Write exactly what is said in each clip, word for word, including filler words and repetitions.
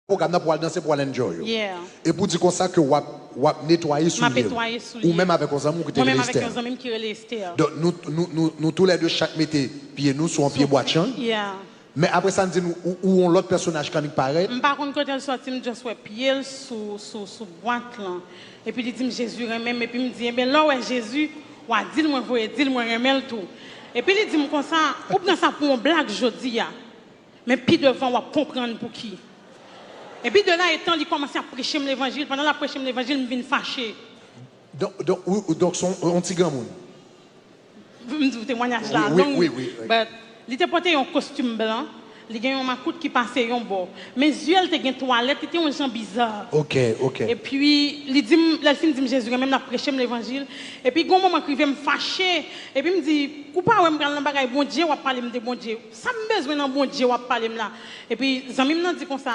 pwogram nan pou al danse, pou al enjoy yo. Yeah. Epi w di konsa ke w ap, w ap netwaye M ap soulye w. netwaye soulye. Ou menm avèk yon zanmi w ki te Mwen menm rele avèk yon Esther. Zanmi m ki rele Esther. Donk, nou, nou, nou, nou toulède chak mete pye nou sou yon pye bwatchan. Yeah. Men apre sa, n di nou, ou, ou yon lòt pèsonaj k annik parèt. M pa konn kote l sòti, m just wè pye l sou, sou, sou bwat lan. Epi li di m, Jezi renmen m. Epi m di, enben, lè w wè Jezi, w a di l mwen voye di l mwen renmen l tou. Epi li di m konsa, ou pran sa pou yon blag jodi a. Men pi devan, w ap konprann pouki. Epi de la etan, li kòmanse ap preche m levanjil. Pandan l ap preche m levanjil, m vin fache. Donk, donk, ou, ou, donk, se yon, yon ti granmoun. M di w temwanyaj la Wi, long. wi, wi, wi. But li te pote yon kostim blan, li gen yon makout ki pase yon bò. Men zye l te gen twalèt, li te yon jan biza. Ok, ok. Epi li di m, lè l fin di m Jezi renmen m, l ap preche m levanjil. Epi gon moman k rive m fache. Epi m di, ou pa wè m pral nan bagay Bondye, w ap pale m de Bondye. Sa m bezwen nan Bondye w ap pale m la? Epi zanmi m nan di konsa,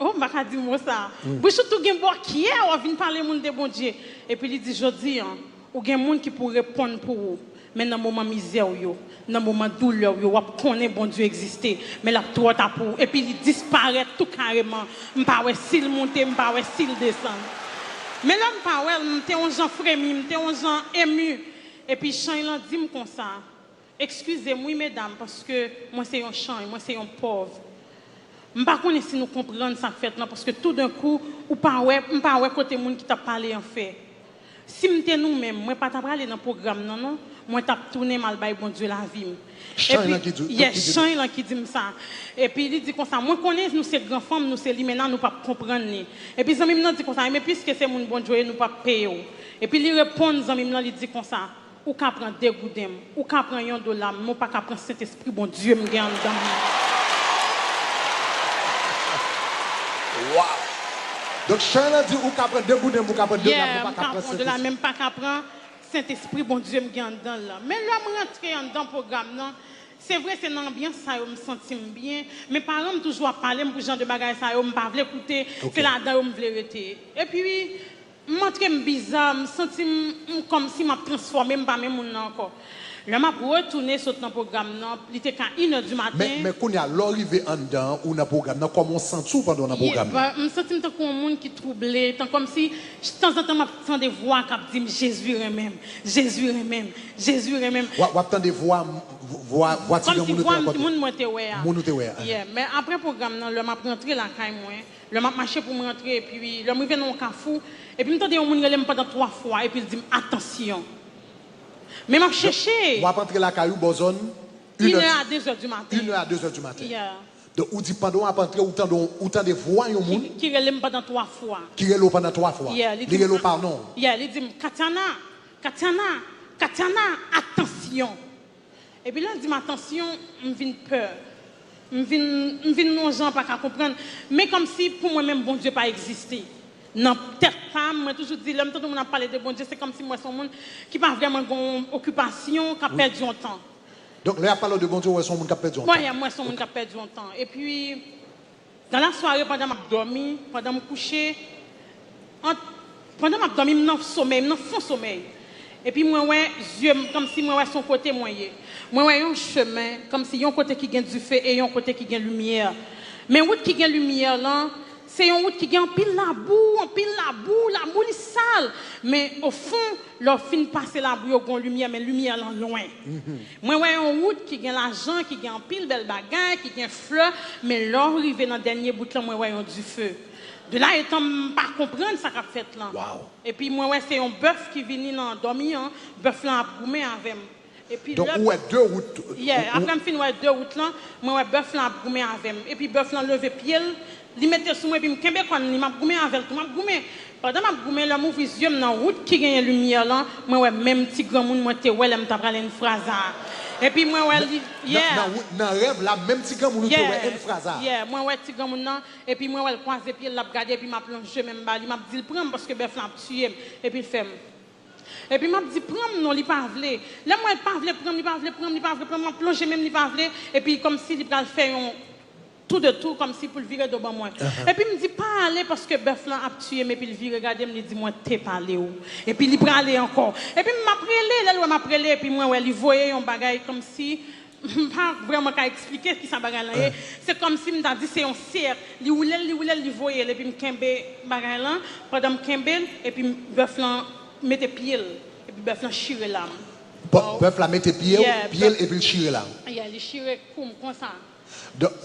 oh, m pa ka di mo sa. Bouch ou tou gen bòkyè, w ap vin pale moun de Bondye. Epi li di, jodi an, ou gen moun ki pou reponn pou ou. Men nan moman mizè w yo, nan moman doulè w yo, w ap konnen Bondye egziste. Men l ap twò ta pou ou. Epi li disparèt tou kareman. M pa wè si l moute, m pa wè si l desann. Men lè m pa wè l, m te yon jan fremi, m te yon jan emu. Epi chanj lan di m konsa, eskize m wi medam, paske mwen se yon chanj, mwen se yon pòv. M pa konnen si nou konprann sa k fèt lan, paske toudenkou, ou pa wè, m pa wè kote moun ki t ap pale an fè. Si m te nou menm, mwen pa t ap prale nan pwogram nan non, mwen t ap tounen m al bay Bondye lavi m. Chanj lan ki di, Yes, ki di chanj lan ki di m sa. Epi li di konsa, mwen konnen nou se gran fanm, nou se limena, nou p ap konprann li. Epi zanmi m nan di konsa, men piske se moun Bondye w ye, nou p ap peye w. Epi li reponn zanmi m nan, li di konsa, ou ka pran de gouden m, ou ka pran yon dola m, men w pa ka pran Sentespri Bondye m gen anndan m nan. Wow! Donk, chanj lan di, ou ka pran de gouden, ou ka pran dola, Yeah, ou pa m ka ka pran pran dola, Sentespri. Men m pa ka pran Sentespri Bondye m gen anndan l lan. Men lè m rantre anndan pwogram nan, se vre se nan anbyans sa yo m santi m byen, men paran m toujou ap pale m pou jan de bagay sa yo m pa vle koute, Ok. Se ladan yo m vle rete. Epi, m antre m biza, m santi m, m kòmsi m ap transfòme, m pa menm moun nan ankò. Lè m ap retounen sot nan pwogram nan, li te ka inè di maten. Men, men kounye a, lè w rive anndan an, ou nan pwogram nan, kòman w santi w pandan w nan pwogram nan? Yeah, m santi m tankou yon moun ki twouble, tan kòmsi tanzantan m ap tande vwa k ap di m, Jezi renmen m, Jezi renmen m, Jezi renmen m. W ap, w ap tande vwa, vwa, vwa ti Kòmsi granmoun ou vwa te m, rakonte? Moun mwen te wè a. Moun ou te wè a. Yeah, men apre pwogram nan, lè m ap rantre lakay mwen, lè m ap mache pou m rantre, epi lè m rive nan yon kafou, epi m tande yon moun rele m pandan twa fwa, epi l di m, atansyon. Men m ap chèche. W ap antre lakay ou bò zòn Inè inè a dezè di maten. Inè a dezè di maten. Yeah. Donk, ou di pandan w ap antre, ou tande, ou tande vwa yon moun Ki, ki rele m pandan twa fwa. ki rele w pandan twa fwa. Yeah, li Li di rele w m, pa non. Yeah, li di m, Katiana, Katiana, Katiana, atansyon. Epi lè l di m atansyon, m vin pè. M vin, m vin nan yon jan m pa ka konprann. Men kòmsi pou mwen menm Bondye pa egziste. Nan tèt pa m, mwen toujou di, lè m tande moun ap pale de Bondye, se kòmsi m wè se yon moun ki pa vrèman gen yon okipasyon, k ap pèdi yon tan. Donk, lè y ap pale w de Bondye, w wè se yon moun k ap pèdi yon Mwen, tan. Yeah, m wè se yon moun k ap pèdi yon tan. Epi, dans la soirée, pandan m ap dòmi, pandan m kouche, ant, pandan m ap dòmi, m nan somèy, m nan fon somèy. Epi mwen wè zye m, kòmsi mwen wè se yon kote mwen ye. Mwen wè yon chemen, kòmsi yon kote ki gen dife e yon kote ki gen limyè. Men wout ki gen limyè lan, se yon wout ki gen anpil labou, anpil labou, labou li sal. Men ofon, lè w fin pase labou yo, gen yon limyè, men limyè lan lwen. Mwen wè yon wout ki gen lajan, ki gen anpil bèl bagay, ki gen flè, men lè w rive nan dènye bout lan, mwen wè yon dife. De la etan m pa konprann sa k ap fèt lan. Wow. Epi mwen wè se yon bèf ki vini nan dòmi an, bèf lan ap goumen avè m. Epi Donk, lè ou wè de wout. Yeah, ou- apre m fin wè de wout lan, mwen wè bèf lan ap goumen avè m. Epi bèf lan leve pye l, li mete sou mwen, epi m kenbe kòn li, m ap goumen avè l tou, m ap goumen. Pandan m ap goumen, lè m ouvri zye m nan wout ki genyen limyè lan, mwen wè menm ti granmoun mwen te wè lè m t ap pral Enfraza a. Epi mwen wè li, Nan, yeah. nan, wout- nan rèv la, menm ti granmoun ou te wè Yeah, Enfraza a. Yeah, mwen wè ti granmoun nan, epi mwen wè l kwaze pye l, l ap gade, epi m ap lonje men m ba li, m ap di l pran m paske bèf lan ap tiye m, epi l fè m. Epi m ap di pran m non, li pa vle. Lè m wè l pa vle pran m, li pa vle pran m, li pa vle pran m, m ap lonje men m, li pa vle, epi kòmsi li pral fè yon tou de tou, kòmsi pou l vire do ban mwen. Epi m di pa ale paske bèf lan ap tiye m, epi l vire gade m, li di mwen te pale w. Epi li prale ankò. Epi m ap rele, lè l wè m ap rele, epi mwen wè li voye yon bagay kòmsi M pa vrèman ka eksplike kisa bagay lan ye. Se kòmsi m ta di se yon sèk. Li woule l, li woule l, li voye l. Epi m kenbe bagay lan. Pandan m kenbe l, epi bèf lan mete pye l. Epi bèf lan chire la m. Bèf la mete pye l, epi l chire la. Yeah, li chire kou m konsa.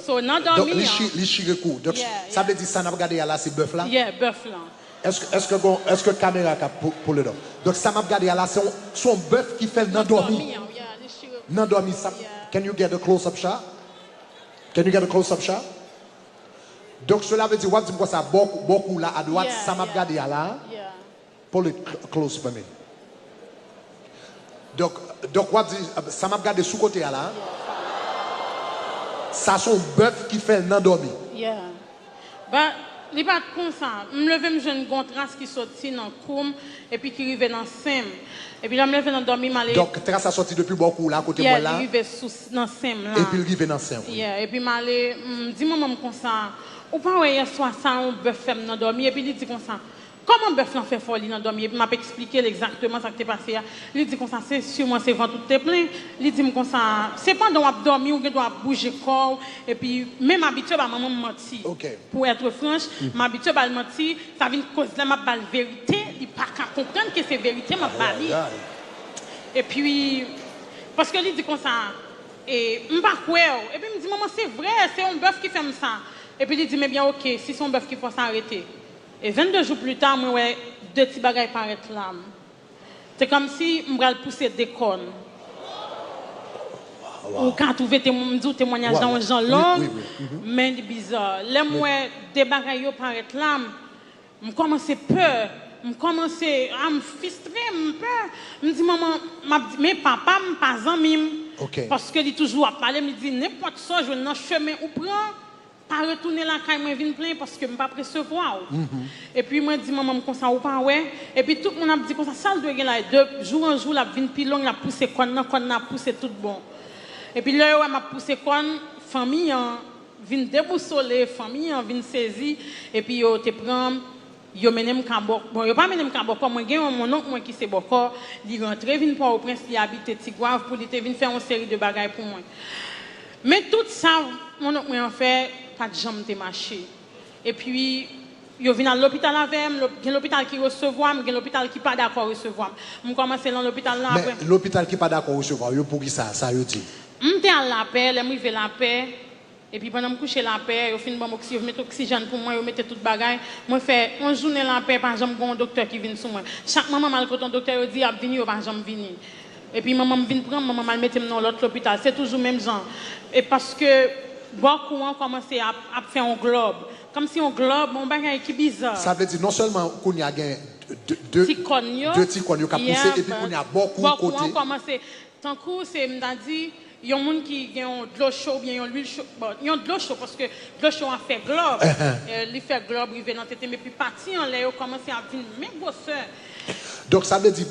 So, nan dòmi an. Li chire kou. Donk, sa vle di sa n ap gade a la, se bèf la? Yeah, bèf lan. Èske, èske, gon, èske kamera ka pull it up? Donk, sa m ap gade a la, se yon, se yon bèf ki fè l nan dòmi. Nan dòmi, sa, can you get a close up shot? Can you get a close up shot? Donk, sela vle di, w ap di m konsa, bò kou la, adwat, sa m ap gade a la, pull it close for me. Donk, donk w ap di, sa m ap gade sou kote a la, sa se yon bèf ki fè l nan dòmi. Yeah. But, li pa t konsa. M leve m jwenn gon tras ki soti nan kou m, epi ki rive nan sen m. Epi lè m leve nan dòmi, m ale. Donk, tras la soti depi bò kou la, kote m wè la. Yeah, li rive sou, nan sen m la. Epi l rive nan sen w, wi. Yeah, epi m ale, m di manman m konsa, ou pa wè yèswa sa yon bèf fè m nan dòmi, epi li di konsa, kòman bèf lan fè fè w li nan dòmi? Epi m ap eksplike l egzakteman sa k te pase a. Li di konsa, se siman se vant ou te plen. Li di m konsa, se pandan w ap dòmi, ou gen dwa ap bouje kò w, epi menm abitye w ba manman m manti. Pou être franche, m abitye ba l manti, sa vin koz lè m ap ba l verite, li pa ka konprann ke se verite m ap ba li. Epi, paske li di konsa, e, m pa kwè w. Epi m di, manman, se vre, se yon bèf ki fè m sa. Epi li di m, ebyen, oke, si se yon bèf ki fè w sa, rete. E vennde jou pli ta, mwen wè de ti bagay parèt la m. Se kòmsi m pral pouse de kòn. Ou ka twouve, m di w, temwanyaj la yon jan long, men li biza. Lè m wè de bagay yo parèt la m, m kòmanse pè, m kòmanse, a, m fistre, m pè. M di manman, m ap di, men papa m pa zanmi m, paske li toujou ap pale m, li di, nenpòt sa w jwenn nan chemen ou pran, pa retounen lakay mwen vin plenyen paske m p ap resevwa w. Epi mwen di manman m konsa, ou pa wè? Epi tout moun ap di konsa, sa l dwe gen la? E de jou an jou, l ap vin pi long, l ap pouse kòn nan, kòn nan ap pouse tout bon. Epi lè yo wè m ap pouse kòn, fanmi an vin debousole, fanmi an vin sezi, epi yo te pran m, yo mennen m ka bò, bon, yo pa mennen m ka bòkò, mwen gen yon monnonk mwen ki se bòkò, li rantre vin Pòtoprens, li abite Tigwav pou li te vin fè yon seri de bagay pou mwen. Men tout sa monnonk mwen an fè, pa t janm te mache. Epi, yo vin al lopital avè m, gen lopital ki resevwa m, gen lopital ki pa dakò resevwa m. M kòmanse nan lopital lan apre. Men lopital ki pa dakò resevwa w yo, poukisa, sa yo di? M te al Lapè, lè m rive Lapè, epi pandan m kouche Lapè, yo fin ban m oksi, yo met oksijèn pou mwen, yo mete tout bagay. Mwen fè yon jounen Lapè, pa janm gen yon doktè ki vin sou mwen. Chak manman m al kote yon doktè, yo di y ap vini, yo pa janm vini. Epi manman m vin pran m, manman m al mete m nan yon lòt lopital. Se toujou menm jan. E paske bò kou an kòmanse ap, ap fè yon glòb. Kòmsi yon glòb, yon bagay ki biza. Sa vle di non sèlman kounye a gen de, de, de ti kòn yo k ap pouse, epi kounye a bò kou kote. Bò kou an kòmanse, tankou se, m ta di, yon moun ki gen yon dlo cho oubyen yon lwil cho, bon, yon dlo cho, paske dlo cho a fè glòb, li fè glòb rive nan tete m, epi pati anlè yo kòmanse ap vin men gwosè. Donk, sa vle di,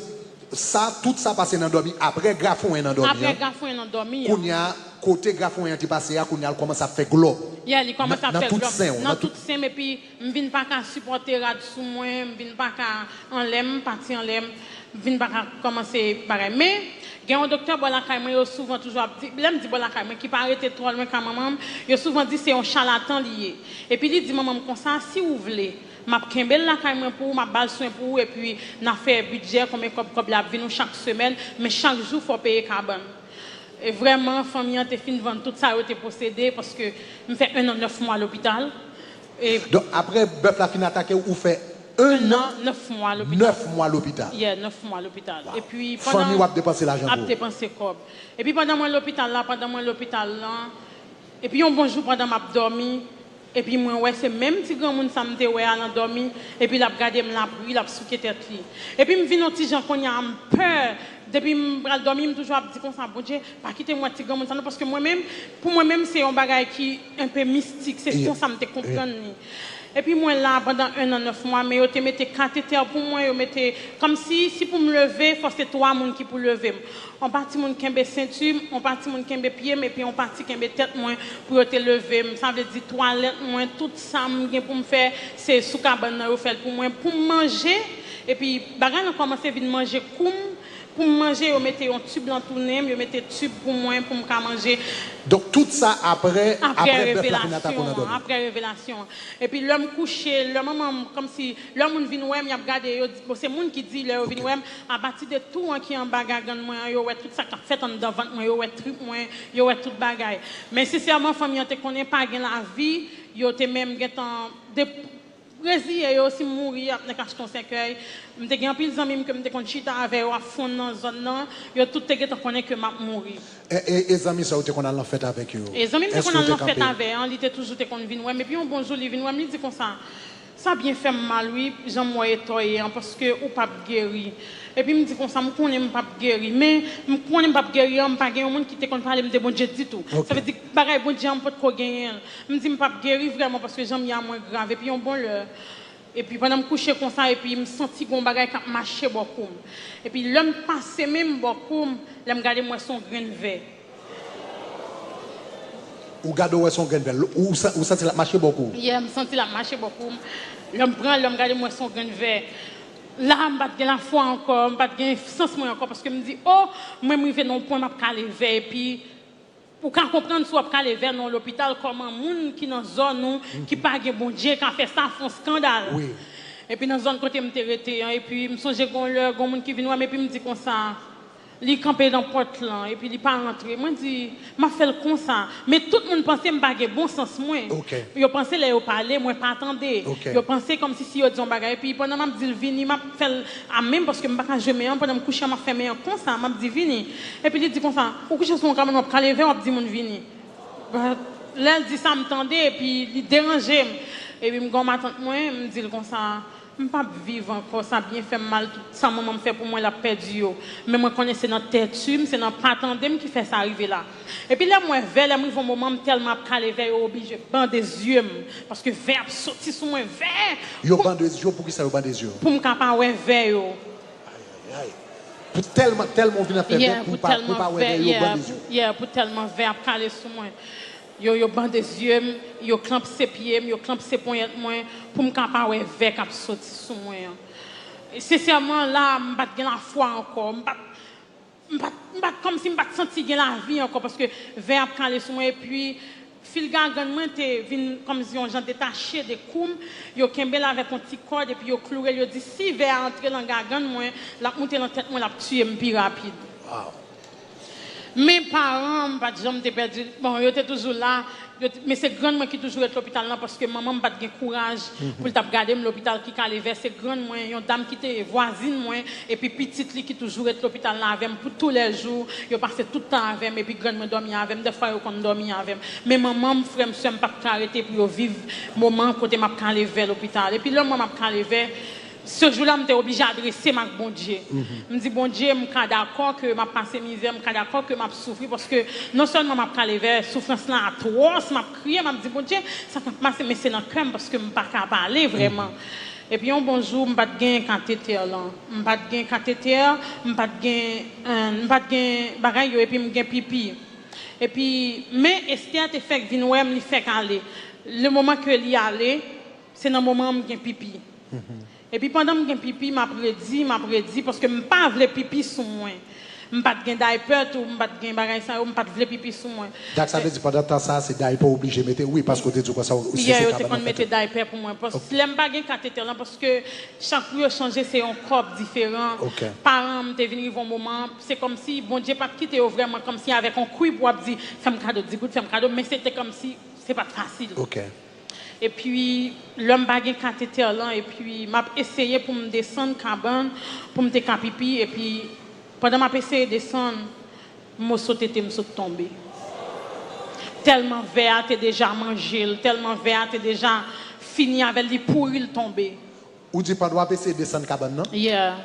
sa, tout sa pase nan dòmi, apre grafouyen nan dòmi an. Apre grafouyen nan dòmi an. Kounye a, kote grafouyen an te pase a, kounye a, l kòmanse ap fè glòb. Yeah, li kòmanse ap fè glòb. Nan tout sen w. Nan tout sen m, epi m vin pa ka sipòte rad sou mwen, m vin pa ka anlè m, pati anlè m, m vin pa ka kòmanse bagay. Men, gen yon doktè bò lakay mwen, yo souvan toujou ap di, lè m di bò lakay mwen, ki pa rete twò lwen ka manman m, yo souvan di se yon chalatan li ye. Epi li di manman m konsa, si w vle, m ap kenbe l lakay mwen pou ou, m ap ba l swen pou ou, epi n a fè bidjè, konbyen kòb kòb la ap vin ou chak semèn, men chak jou fò w peye kabann. E vrèman, fanmi an te fin vann tout sa yo te posede, paske m fè en an nèf mwa lopital. E Donk, apre bèf la fin atake w, ou fè en an nèf mwa lopital. Nèf mwa lopital. Yeah, nèf mwa lopital. Epi pandan. Fanmi w ap depanse lajan pou ou. Ap depanse kòb. Epi pandan mwen lopital la, pandan mwen lopital lan, epi yon bon jou pandan m ap dòmi, epi mwen wè se menm ti granmoun sa m te wè a nan dòmi, epi l ap gade m, l ap ri, l ap souke tèt li. Epi m vin yon ti jan kounye a, m pè. Depi m pral dòmi, m toujou ap di konsa, Bondye, pa kite m wè ti granmoun sa non, paske mwen menm, pou mwen menm, se yon bagay ki enpe mistik, se konsa m te konprann li. Epi mwen la pandan en an nèf mwa, men yo te mete katetè pou mwen, yo mete, kòmsi, si pou m leve, fò se twa moun ki pou leve m. Yon pati moun kenbe senti m, yon pati moun kenbe pye m, epi yon pati kenbe tèt mwen pou yo te leve m. Sa vle di twalèt mwen, tout sa m gen pou m fè, se sou kabann nan yo fè l pou mwen. Pou m manje, epi bagay lan kòmanse vin manje kou m, Pou m manje, yo mete yon tib nan tou nen m, yo mete tib pou mwen, pou m ka manje. Donk, tout sa apre, apre bèf la fin atake w nan dòmi. Apre revelasyon an. Epi lè m kouche, lè manman m, kòmsi, lè moun vin wè m, y ap gade, yo di, bon, se moun ki di, lè yo vin wè m, apati de tou an ki anba gagann mwen an, yo wè tout sa k ap fèt anndan vant mwen, yo wè trip mwen, yo wè tout bagay. Men sensèman, fanmi an te konnen pa gen lavi, yo te menm gentan de reziye yo, si m mouri, y ap nèk achte yon sèkèy. M te gen anpil zanmi m ke m te konn chita avè yo, ap fonn nan zòn nan, yo tout te gentan konnen ke m ap mouri. E, e, e zanmi sa ou te konn al nan fèt avèk yo? E zanmi m te konn al nan fèt avè an, li te toujou te konn vin wè m. Epi yon bon jou, li vin wè m, li di konsa, sa byen fè m mal wi, jan m wè eta w ye an, paske ou p ap geri. Epi m di konsa, m konnen m p ap geri, men m konnen m p ap geri an, m pa gen yon moun ki te konn pale m de Bondye ditou. Sa vle di, bagay Bondye an, m potko genyen l. M di m p ap geri vrèman, paske jan m ye a mwen grav. Epi yon bon lè, epi pandan m kouche konsa, epi m santi gon bagay k ap mache bò kou m. Epi lè m pase men m bò kou m, lè m gade m wè se yon grenn vè. Ou gade w wè se yon grenn vè. Ou, ou sa- ou santi l ap mache bò kou w. Yeah, m santi l ap mache bò kou m. Lè m pran l, lè m gade m wè se yon grenn vè. La, m pa t gen lafwa ankò, m pa t gen sans mwen ankò, paske m di, o, mwen m rive nan yon pwen m ap kale vè, epi ou ka konprann si w ap kale vè nan yon lopital, kòman moun ki nan zòn ou, ki pa gen Bondye, ka fè sa, fè yon eskandal. Epi nan zòn kote m te rete an, epi m sonje gon lè, gon moun ki vin wè m, epi m di konsa, li kanpe nan pòt lan, epi li pa rantre. Mwen di, m ap fè l konsa. Men tout moun panse m pa gen bon sans mwen. Yo panse lè yo pale, mwen pa tande. Yo panse kòmsi si yo di yon bagay, epi pandan m ap di l vini, m ap fè l a men m, paske m pa ka jwe men an, pandan m kouche an, m ap fè men an konsa, m ap di vini. Epi li di konsa, ou kouche sou yon kabann, w ap kale vè, w ap di moun vini. But, lè l di sa, m tande, epi li deranje m. Epi m gen yon matant mwen, m di l konsa, m p ap viv ankò, sa byen fè m mal, tout sa manman m fè pou mwen, l ap pèdi yo. Men mwen konnen se nan tèti m, se nan pa tande m ki fè sa rive la. Epi lè m wè vè, lè m rive yon moman, m tèlman ap kale vè, yo oblije bande zye m. Paske vè ap soti sou mwen, vè! Yo bande zye w, poukisa yo bande zye w? Pou m ka pa wè vè yo. Pou tèlman, tèlman w vin ap fè vè, pou w pa, pou w pa wè vè, yo bande zye w. Yeah, pou tèlman vè ap kale sou mwen. Yo, yo bande zye m, yo klanpse pye m, yo klanpse ponyèt mwen, pou m ka pa wè vè k ap soti sou mwen an. Sensèman, la, m pa t gen lafwa ankò. M pa t, m pa t, m pa t, kòmsi m pa t santi gen lavi ankò, paske vè ap kale sou mwen, epi fil gagann mwen te vin kòmsi yon jan detache de kou m. Yo kenbe l avèk yon ti kòd, epi yo kloure l, yo di, si vè a antre nan gagann mwen, l ap moute nan tèt mwen, l ap tiye m pi rapid. Men paran m pa t janm te pèdi, bon, yo te toujou la, yo te, men se grann mwen ki toujou ret lopital lan, paske manman m pa t gen kouraj pou l t ap gade m lopital ki kale vè. Se grann mwen, yon dam ki te vwazin mwen, epi pitit li ki toujou ret lopital lan avè m pou toulèjou. Yo pase tout tan avè m, epi grann mwen dòmi avè m, dèfwa yo konn dòmi avè m. Men manman m, frè m, sè m pa t ka rete pou yo viv moman kote m ap kale vè lopital. Epi lè mwen m ap kale vè, se jou la m te oblije adrese m ak Bondye. M di, Bondye, m ka dakò ke m ap pase mizè, m ka dakò ke m ap soufri, paske non sèlman m ap kale vè, soufrans lan atwòs, m ap kriye, m ap di, Bondye, sa k ap pase, men se nan kè m, paske m pa ka pale vrèman. Epi yon bon jou, m pa t gen katetè lan. M pa t gen katetè, m pa t gen, eh, m pa t gen bagay yo, epi m gen pipi. Epi, men Esther te fèk vin wè m, li fèk ale. Le moman ke li ale, se nan moman an m gen pipi. Epi pandan m gen pipi, m ap redi, m ap redi, paske m pa vle pipi sou mwen. M pa t gen daypè tou, m pa t gen bagay sa yo, m pa t vle pipi sou mwen. Dak sa vle di pandan tan sa a, se daypè w oblije mete? Wi, paske w te di w konsa, ou se Yeah, se yo te kabann konn mete daypè pou mwen. Paske lè m pa gen katetè lan, paske chak kou yo chanje, se yon kòb diferan. Paran m te vin rive yon moman, se kòmsi Bondye pa t kite yo vrèman, kòmsi avèk yon kwi pou w ap di, fè m kado di goud, fè m kado, men se te kòmsi se pa t fasil. Epi, lè m pa gen katetè lan, epi m ap eseye pou m desann kabann, pou m te ka pipi, epi pandan m ap eseye desann, moso tete m sot tonbe. Tèlman vè a te deja manje l, tèlman vè a te deja fini avè l, li pouri l tonbe. Ou di pandan w ap eseye desann kabann nan? Yeah.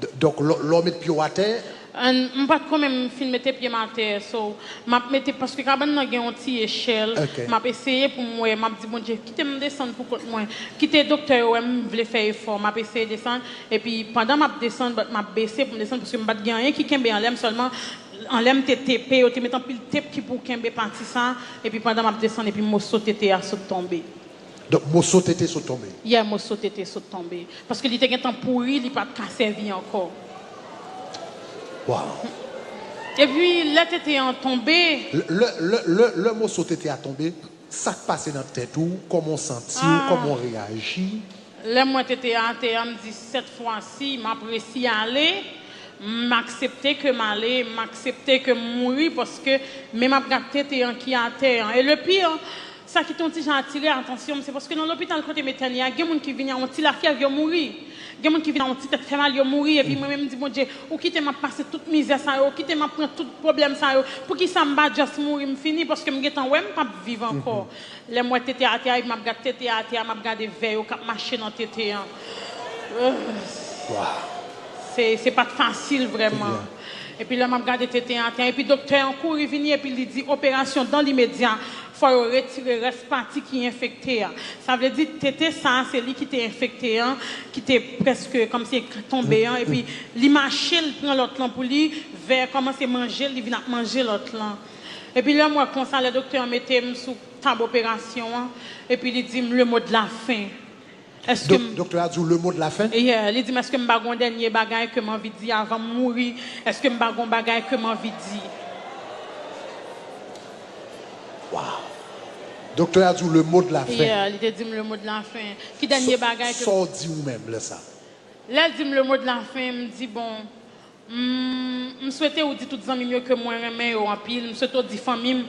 D- Donk, lè lè w met pye w atè, An, m pa t ko menm fin mete pye m atè, so, m ap mete, paske kabann nan gen yon ti echèl, Ok. M ap eseye pou m wè, m ap di, Bondye, kite m desann pou kont mwen, kite doktè yo wè m vle fè efò, m ap eseye desann, epi pandan m ap desann, but m ap bese pou m desann, paske m pa t gen anyen ki kenbe anlè m, sèlman anlè m te tepe, yo te met anpil tep ki pou kenbe pati sa, epi pandan m ap desann, epi moso tete a sot tonbe. Donk, moso tete sot tonbe. Yeah, moso tete sot tonbe. Paske li te gentan pouri, li pa t ka sèvi ankò. Waw. Epi, lè tete an tonbe, Lè, lè, lè, lè, lè moso tete a tonbe, sa k pase nan tèt ou? Kòman w santi w? Ah. Kòman w reyaji? Lè m wè tete a atè a, m di, "Sèt fwa si, m ap resi ale, m aksepte ke m ale, m aksepte ke m mouri, paske men m ap gad tete an ki atè an." E le pire, sa ki te yon ti jan atire atansyon m, se paske nan lopital kote m entène a, gen moun ki vini a yon ti lafyèv, yo mouri. Gen moun ki vini a yon ti tèt fè mal, yo mouri. Epi mwen menm, m di, "Bondye, ou kite m ap pase tout mizè sa yo, ou kite m ap pran tout pwoblèm sa yo. Poukisa m pa just mouri, m fini, paske m gentan wè m p ap viv ankò." Lè m wè tete atè a, epi m ap gad tete atè a, m ap gade vè yo k ap mache nan tete an. Waw. Se, se pa t fasil vrèman. Epi lè m ap gade tete atè a, epi doktè an kouri vini, epi li di, "Operasyon dan limedya, fò yo retire rès pati ki enfekte a." Sa vle di, tete sa a, se li ki te enfekte an, ki te prèske kòmsi tonbe an, epi li mache, l pran lòt lan pou li, vè kòmanse manje l, li vin ap manje lòt lan. Epi lè m wè konsa, lè doktè an mete m sou tab operasyon an, epi li di m, "Le mot de la fin." Èske Dok-, m doktè a di w le mot de la fin? Yeah, li di m, "Èske m pa gon dènye bagay ke m anvi di avan m mouri? Èske m pa gon bagay ke m anvi di?" Waw. Doktè a di w le mot de la fin. Yeah, li te di m le mot de la fin. Ki dènye bagay ke Sa w di w menm lè sa? Lè l di m le mot de la fin, m di, "Bon, m, m swete ou di tout zanmi m yo ke mwen renmen yo anpil. M swete w di fanmi m,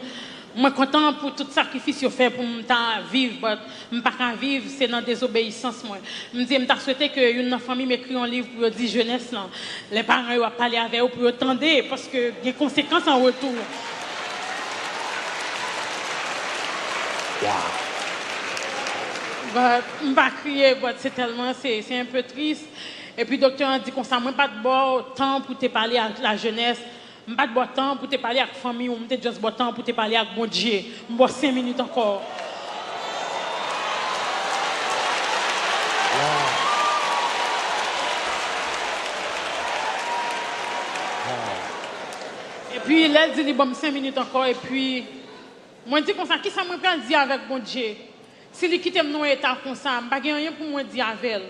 mwen kontan pou tout sakrifis yo fè pou m ta viv, but m pa ka viv, se nan dezobeyisans mwen." M di, "M ta swete ke youn nan fanmi m ekri yon liv pou yo di jenès lan. Lè paran yo ap pale avè yo, pou yo tande, paske gen konsekans an retou." But m pa kriye, but se tèlman, se, se enpe tris. Epi doktè an di konsa, "Mwen pa t ba w tan pou te pale ak lajenès, m pa t ba w tan pou te pale ak fanmi w, m te just ba w tan pou te pale ak Bondye. M ba w senk minit ankò." Epi lè l di li ban m senk minit ankò, epi mwen di konsa, "Kisa mwen pral di avèk Bondye? Si li kite m nan yon eta konsa, m pa gen anyen pou mwen di avè l."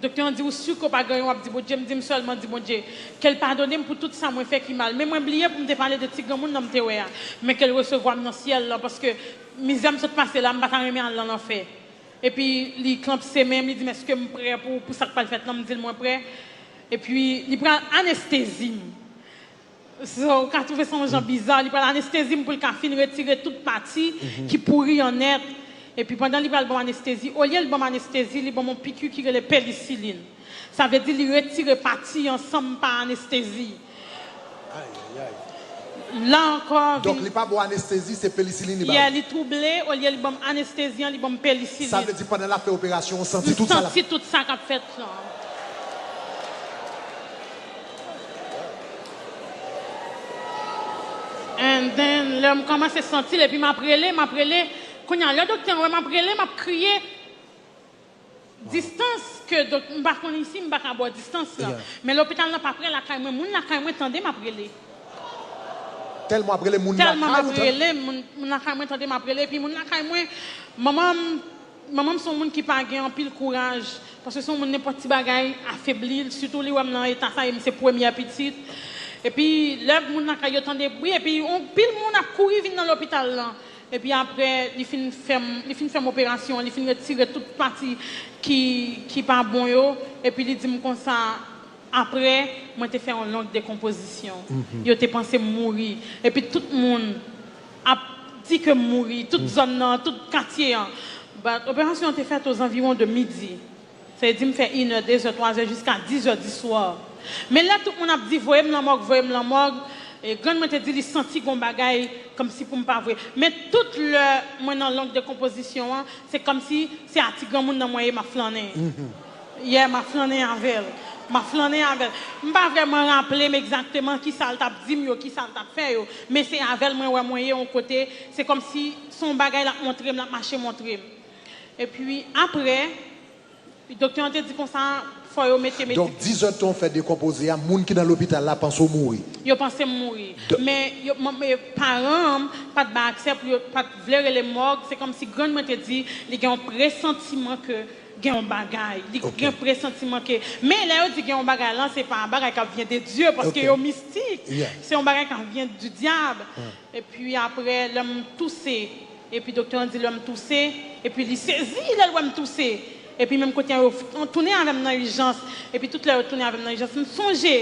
Doktè an di, "Ou si ke w pa gen anyen w ap di Bondye?" M di, "M sèlman di Bondye ke l padone m pou tout sa mwen fè ki mal. Men mwen bliye pou m te pale de ti granmoun nan m te wè a. Men ke l resevwa m nan syèl lan, paske mizè m sot pase la, m pa ta renmen al nan lanfè." Epi li klanpse men m, li di m, "Èske m prè pou, pou sa k pral fèt lan?" M di l, "Mwen prè." Epi li pral anestezi m. So, ou ka twouve sa yon jan biza, li pral anestezi m pou l ka fin retire tout pati ki pouri an nèt. Epi pandan li pral ban m anestezi, olye l ban m anestezi, li ban m yon piki ki rele penisilin. Sa vle di li retire pati an san m pa anestezi. Ayayay. La ankò, Donk, vin li pa ba w anestezi, se penisilin li ba w? Yeah, li twouble, olye li ban m anestezi an, li ban m penisilin. Sa vle di pandan l ap fè operasyon, w santi tout sa l ap M santi tout sa k ap fèt lan. And then, lè m kòmanse santi l, epi m ap rele, m ap rele. Kounye a, lè doktè an wè m ap rele, m ap kriye. Distans ke dok-, m pa konn isi, m pa ka ba w distans lan. Yeah. Men lopital lan pa pre lakay mwen. Moun lakay mwen tande m ap rele. Tèlman w ap rele, moun lakay ou tande? Tèlman m ap rele, moun, moun lakay mwen tande m ap rele. Epi moun lakay mwen, manman m, manman m se yon moun ki pa gen anpil kouraj. Paske se yon moun, nenpòt ti bagay afebli l. Sitou li wè m nan eta sa, e m se premyè pitit. Epi lè moun lakay yo tande bri, epi yon pil moun ap kouri vin nan lopital lan. Epi apre, li fin fè m, li fin fè m operasyon, li fin retire tout pati ki, ki pa bon yo. Epi li di m konsa, apre, mwen te fè yon long dekonpozisyon. Yo te panse m mouri. Epi tout moun ap di ke m mouri, tout zòn nan, tout katye an. But operasyon an te fèt ozanviwon de midi. Sa vle di m fè inè, dezè, twazè, jiska dizè di swa. Men lè tout moun ap di, "Voye m nan mòg, voye m nan mòg," e grann mwen te di li santi gon bagay kòmsi pou m pa voye. Men tout lè mwen nan long dekonpozisyon an, se kòmsi se a ti granmoun nan mwen ye m ap flannen. Yeah, m ap flannen avè l. M ap flannen avè l. M pa vrèman raple m egzakteman kisa l t ap di m yo, kisa l t ap fè yo. Men se avè l mwen wè mwen ye yon kote. Se kòmsi se yon bagay l ap montre m, l ap mache montre m. Epi apre, Doktè an te di konsa, fò yo mete medi- Donk, dizèdtan w fè dekonpoze a, moun ki nan lopital la panse w mouri. Yo panse m mouri. Men yo, m, men paran m pa t bay aksè pou yo, pa t vle rele mòg. Se kòmsi grann mwen te di, li gen yon presantiman ke gen yon bagay. Li gen presantiman ke, men lè yo di gen yon bagay lan, se pa bagay k ap vyen de Dye, paske yo mistik. Se yon bagay k ap vyen di dyab. Epi apre, lè m touse, epi doktè an di lè m touse, epi li sezi lè l wè m touse. Epi menm kote an, yo f-, tounen avè m nan ijans. Epi tout lè yo tounen avè m nan ijans, m sonje,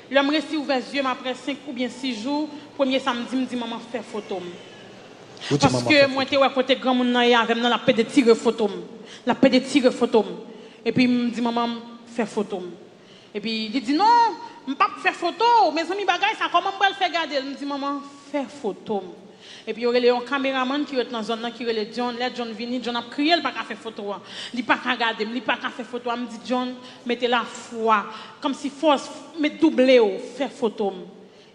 lè m resi ouvè zye m apre senk oubyen sis jou, premye sa m di, m di manman fè foto m. Paske mwen te wè kote granmoun nan ye avè m nan, l ap pede tire foto m. L ap pede tire foto m. Epi m di manman m fè foto m. Epi li di, "Non, m p ap fè foto w. Mezanmi, bagay sa, kòman m pral fè gade l?" M di, "Manman, fè foto m." Epi yo rele yon kameramann ki ret nan zòn nan, ki rele John. Lè John vini, John ap kriye, l pa ka fè foto a. Li pa ka gade m, li pa ka fè foto a. M di, "John, mete lafwa, kòmsi fòs, met double w, fè foto m."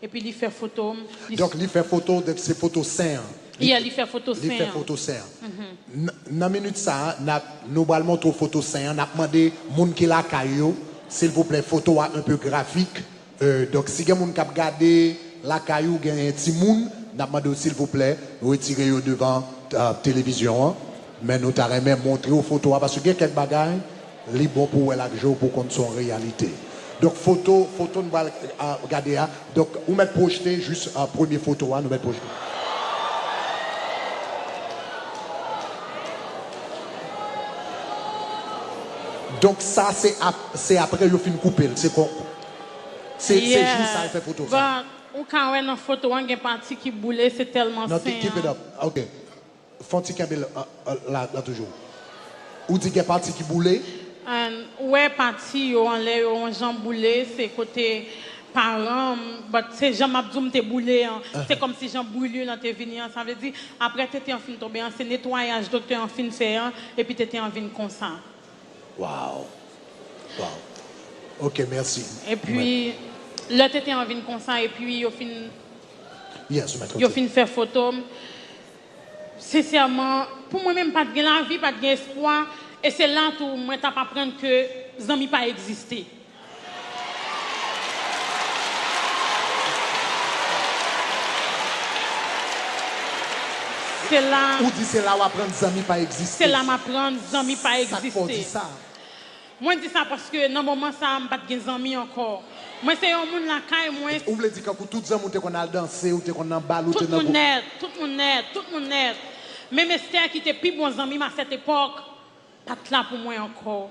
Epi li fè foto m. Donk, li fè foto, donk, se foto sen an. Yeah, li fè foto sen an. Li fè foto sen an. Nan minit sa a, n ap, nou pral montre w foto sen an. N ap mande moun ki lakay yo, silvouplè, foto a un peu graphique. Euh, donk, si gen moun k ap gade lakay ou, gen timoun, n ap mande w, silvouplè, retire yo devan, euh, televizyon an. Men nou ta renmen montre w foto a, paske gen kèk bagay, li bon pou w wè l ak je w pou w konn se yon reyalite. Donk, foto, foto nou pral, euh, gade a. Donk, ou mèt pwojte jis, euh, premye foto a, nou mèt pwojte. Donk, sa, se ap-, se apre yo fin koupe l. Se kon, se, se jou sa yo fè foto sa. But, ou ka wè nan foto an, gen pati ki boule, se tèlman sen an. Non, keep it up. Ok. Fon ti kenbe l, a, a, la, la toujou. Ou di gen pati ki boule? An, ou wè pati yo anlè yo, yon jan boule, se kote paran m, but se jan m ap di w m te boule an. Se kòmsi jan brilure lan te vini an. Sa vle di, apre tete an fin tonbe an, se netwayaj doktè an fin fè an, epi tete an vin konsa. Wow. Wow. Ok, mèsi. Epi, lè tete an vin konsa, epi yo fin, yo fin fè foto m. Sensèman, pou mwen menm, pa t gen lavi, pa t gen espwa. E se la tou mwen t ap aprann ke zanmi pa egziste. Se la. Ou di se la w aprann zanmi pa egziste. Se la m aprann zanmi pa egziste. Sa k fè w di sa? Mwen di sa paske nan moman sa a, m pa t gen zanmi ankò. Mwen se yon moun lakay mwen. Ou vle di kankou tout zanmi w te konn al danse, ou te konn nan bal, ou te nan gwoup? Tout moun nèt, tout moun nèt, tout moun nèt. Menm Esther ki te pi bon zanmi m a sèt epòk, pa t la pou mwen ankò.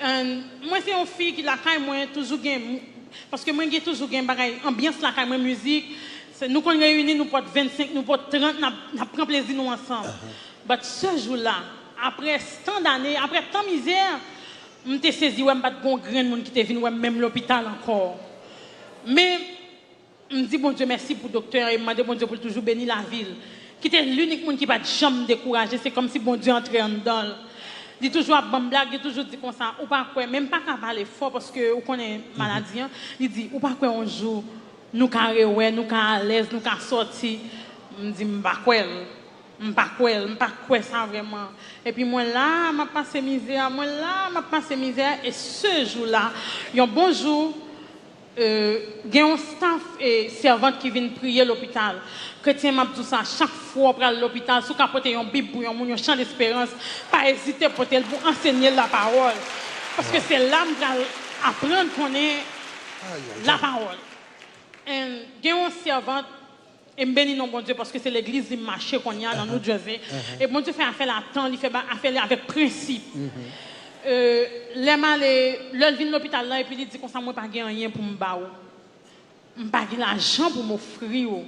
And mwen se yon fi ki lakay mwen toujou gen, paske mwen gen toujou gen bagay, anbyans lakay mwen, mizik. Se, nou konn reyini, nou pot vennsenk, nou pot trant, n ap, n ap pran plezi nou ansanm. But se jou la, apre tan dane, apre tan mizè, m te sezi wè m pa t gen yon grenn moun ki te vin wè m menm lopital ankò. Men, m di Bondye mèsi pou doktè an e m mande Bondye pou l toujou beni lavi l. Ki te linik moun ki pa t janm dekouraje, se kòmsi Bondye antre anndan l. Li toujou ap ban m blag, li toujou di konsa, "Ou pa kwè?" Men m pa ka pale fò paske ou konnen maladi an. Li di, "Ou pa kwè yon jou nou ka rewè, nou ka alèz, nou ka sòti?" M di, "M pa kwè l. M pa kwè l. M pa kwè sa vrèman." Epi mwen la, m ap pase mizè, mwen la, m ap pase mizè. E se jou la, yon bon jou, euh, gen yon staff e sèvant ki vin priye lopital. Kretyen, m ap di w sa, chak fwa w pral lopital, si w ka pote yon bib pou yon moun, yon chan desperans, pa ezite pote l pou ansenye l lapawòl. Paske se la m pral aprann konnen lapawòl. And gen yon sèvant, e m beni non Bondye paske se legliz li m mache kounye a nan New Jersey. E Bondye fè afè l a tan, li fè ba-, afè li avèk prensip. Euh, lè m ale, lè l vin lopital la, epi li di konsa, "Mwen pa gen anyen pou m ba ou. M pa gen lajan pou m ofri w."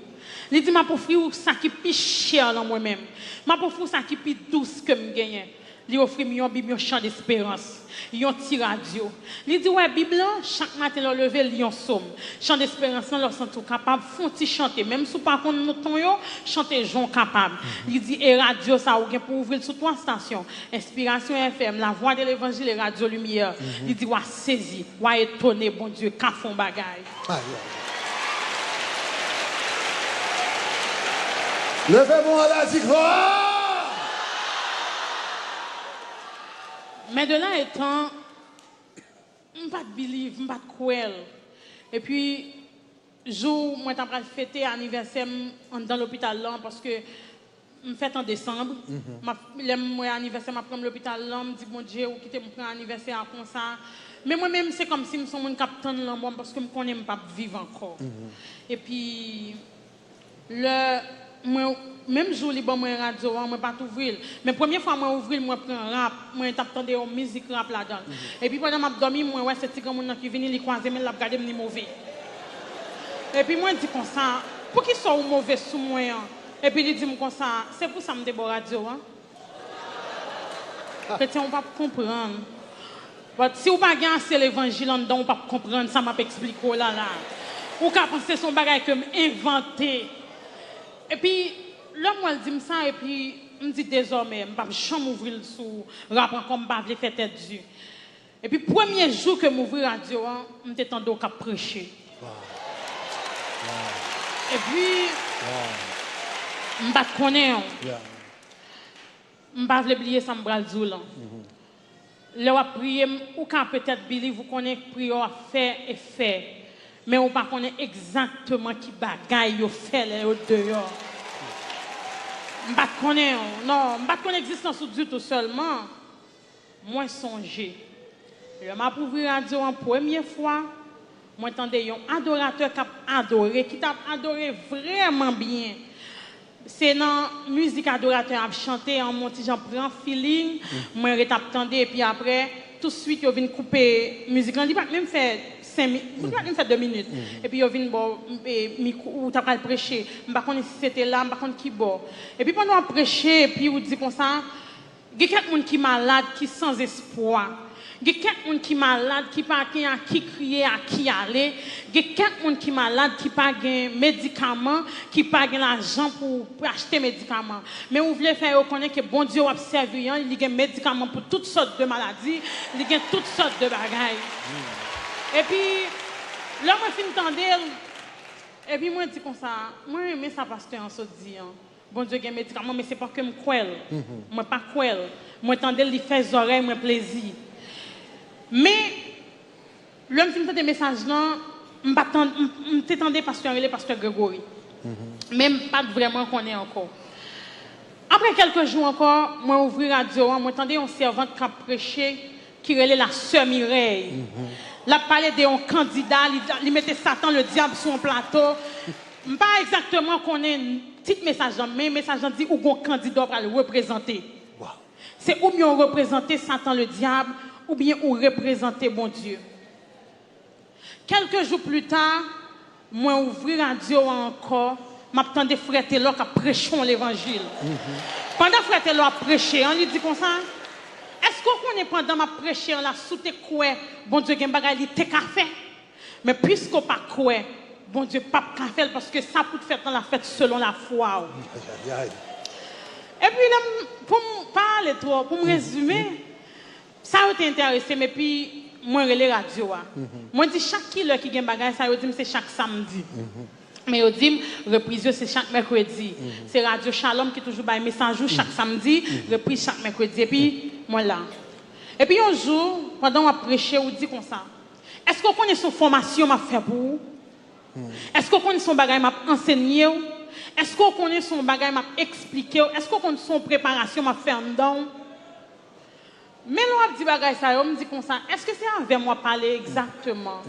Li di, "M ap ofri w sa ki pi chè lan mwen menm. M ap ofri w sa ki pi dous ke m genyen." Li ofri m yon bib, yon chan desperans, yon ti radyo. Li di, "Wè bib lan, chak maten lè w leve, li yon sòm. Chan desperans lan, lè w santi w kapab, fè yon ti chante. Menm si w pa konn ton yo, chante jan w kapab." Li di, "E radyo sa, ou gen pou ouvri l sou twa stasyon, Inspiration F M, La Voix de l'Évangile e Radyo Limyè." Li di, "W a sezi, w a etone, Bondye ka fè yon bagay." Ay, ay. Leve men w anlè, di glwa! Men de la etan, m pa t believe, m pa t kwè l. Epi, jou mwen ta pral fete anivèsè m anndan lopital lan, paske m fèt an desanm. M ap, lè m wè anivèsè m ap pran m lopital lan, m di, "Bondye, ou kite m pran anivèsè a konsa." Men mwen menm, se kòmsi m se yon moun k ap tann lanmò m, paske m konnen m p ap viv ankò. Epi, lè mwen, menm jou li ban mwen radyo an, mwen pa t ouvri l. Men premye fwa mwen ouvri l, mwen pran rap, mwen t ap tande yon mizik rap ladan l. Epi pandan m ap dòmi, mwen wè se ti granmoun nan ki vini, li kwaze men l, l ap gade m, li move. Epi mwen di konsa, "Poukisa ou move sou mwen an?" Epi li di m konsa, "Se pou sa m te ba w radyo an." Kretyen, ou p ap konprann. But si w pa gen ase levanjil anndan w, ou p ap konprann sa m ap eksplike w la la. Ou ka panse se yon bagay ke m envante. Epi, lè m wè l di m sa, epi m di, "Dezòmè, m p ap janm ouvri l sou rap ankò, m pa vle fè tèt di." Epi, premye jou ke m ouvri radyo an, m te tande w k ap preche. Epi, m pa t konnen w. M pa vle bliye sa m pral di w lan. Lè w ap priye m, ou ka petèt believe ou konnen priyè w ap fè efè. Men ou pa konnen egzakteman ki bagay yo fè lè yo deyò. M pa t konnen w, non, m pa t konn egzistans ou ditou sèlman. Mwen sonje, lè m ap ouvri radyo an premye fwa, mwen tande yon adoratè k ap adore, ki t ap adore vrèman byen. Se nan mizik adoratè a ap chante an, mwen ti jan pran feeling, mwen ret ap tande, epi apre, touswit yo vin koupe mizik lan. Li pa t menm fè senk mi-, li pa t menm fè de minit. Epi yo vin ba w, e, mikwo, ou ta pral preche. M pa konnen si se te la, m pa konn ki bò. Epi pandan w ap preche, epi ou di konsa, Gen kèk moun ki malad, ki san espwa. Gen kèk moun ki malad, ki pa gen a ki kriye, a ki ale. Gen kèk moun ki malad, ki pa gen medikaman, ki pa gen lajan pou, pou achte medikaman. Men ou vle fè yo konnen ke Bondye w ap sèvi an, li gen medikaman pou tout sòt de maladi, li gen tout sòt de bagay. Epi, lè mwen fin tande l, epi mwen di konsa, mwen renmen sa pastè an sot di an. Bondye gen medikaman, men se pa ke m kwè l. Mwen pa kwè l. Mwen tande l, li fè zòrèy mwen plezi. Men, lè m fin tande mesaj lan, m pa tan-, m, m te tande pastè an rele pastè Gregory. Men m pa t vrèman konnen ankò. Apre kèlke jou ankò, mwen ouvri radyo an, mwen tande yon sèvant k ap preche, ki rele la sè Mirèy. L ap pale de yon kandida, li, li mete Satan le dyab sou yon plato. M pa egzakteman konnen tit mesaj lan, men mesaj lan di ou gon kandida w pral reprezante. Se oubyen w reprezante Satan le dyab, oubyen ou reprezante Bondye. Kèlke jou pli ta, mwen ouvri radyo a ankò, m ap tande frè Telò k ap preche yon levanjil. Pandan frè Telò ap preche an, li di konsa, èske w konnen pandan m ap preche an la, si w te kwè Bondye gen bagay li te ka fè? Men piske w pa kwè, Bondye p ap ka fè l, paske sa pou t fèt lan, l ap fèt selon lafwa w. Epi, lè m, pou m pa ale twò, pou m rezime, sa yo te enterese m, epi mwen rele radyo a. Mwen di chak kilè ki gen bagay sa, yo di m se chak samdi. Men yo di m repriz yo se chak mèkredi. Se radyo Shalom ki toujou bay mesaj ou chak samdi, repriz chak mèkredi. Epi mwen la. Epi yon jou, pandan w ap preche, ou di konsa, èske w konnen se yon fòmasyon m ap fè pou ou? Èske w konnen se yon bagay m ap ansenye w? Èske w konnen se yon bagay m ap eksplike w? Èske w konnen se yon preparasyon m ap fè anndan w? Men lè w ap di bagay sa yo, m di konsa, èske se avè m w ap pale egzakteman?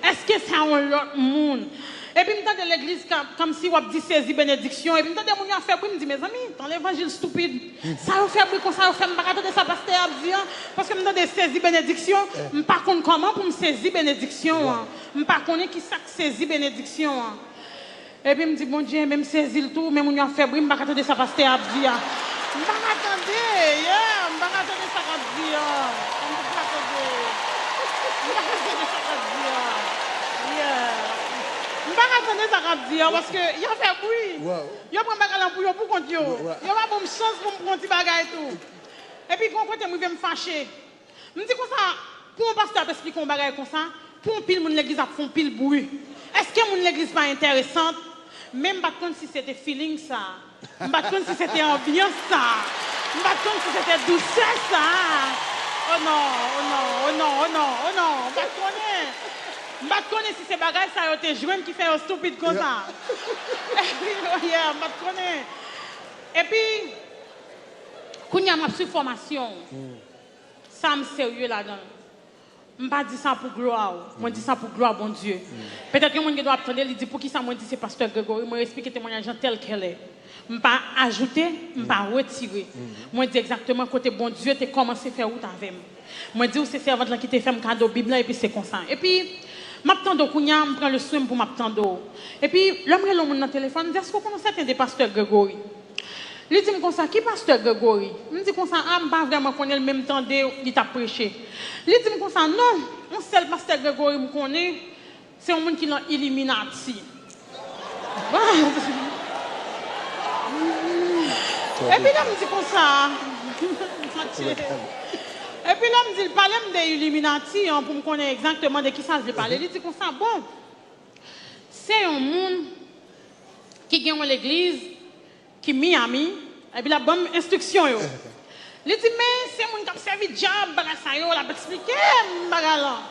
Èske se a yon lòt moun? Epi m tande legliz ka-, kòmsi w ap di sezi benediksyon, epi m tande moun yo ap fè bri, m di, mezanmi, tan levanjil stupid. Sa yo fè bri konsa, yo fè m pa ka tande sa pastè a ap di an, paske m tande sezi benediksyon, m pa konn kòman pou m sezi benediksyon an. M pa konnen ki sa k sezi benediksyon an. Epi m di, Bondye, men m sezi l tou, men moun yo ap fè bri, m pa ka tande sa pastè a ap di a. M pa ka tande, yeah, m pa ka tande sa k ap di a. M pa ka tande. M pa ka tande sa k ap di a. Yeah. M pa ka tande sa k ap di a, paske y ap fè bri. Yo pran bagay lan pou yo, pou kont yo. Yo pa ban m chans pou m pran ti bagay tou. Epi, gon kote m rive m fache. M di konsa, pou yon pastè ap esplike yon bagay konsa, pou yon pil moun legliz ap fè yon pil bri. Èske moun legliz pa enteresan? Men m pa t konn si se te feeling sa. M pa t konn si se te anbyans sa. M pa t konn si se te dousè sa. Oh non, oh non, oh non, oh non, oh non, m pa t konnen. M pa t konnen si se bagay sa yo te jwenn ki fè yo stupid konsa. Yeah, m pa t konnen. Epi, kounye a m ap swiv fòmasyon. Sa m serye ladan l. M pa di sa pou glwa w. Mwen di sa pou glwa Bondye. Petèt yon moun gen dwa ap tande, li di, "Poukisa mwen di se pastè Gregory?" Mwen eksplike temwayaj lan tèl kèl è. M pa ajoute, m pa retire. Mwen di egzakteman kote Bondye te kòmanse fè wout avè m. Mwen di w se sèvant lan ki te fè m kado Bib lan, epi se konsa. Epi, m ap tande w kounye a, m pran le swen m pou m ap tande w. Epi, lè m rele yon moun nan telefòn, m di, "Èske w konnen sèten de pastè Gregory?" Li di m konsa, "Ki pastè Gregory?" M di konsa, "A, m pa vrèman konnen l, men m tande li t ap preche." Li di m konsa, "Non, yon sèl pastè Gregory m konnen, se yon moun ki nan Illuminati." Epi lè m di konsa, epi lè m di l, "Pale m de Illuminati an pou m konnen egzakteman de kisa l vle pale." Li di konsa, "Bon, se yon moun ki gen yon legliz ki Miami, epi l ap ban m enstriksyon yo." Li di, "Men se moun k ap sèvi dyab, bagay sa yo," l ap eksplike m bagay lan.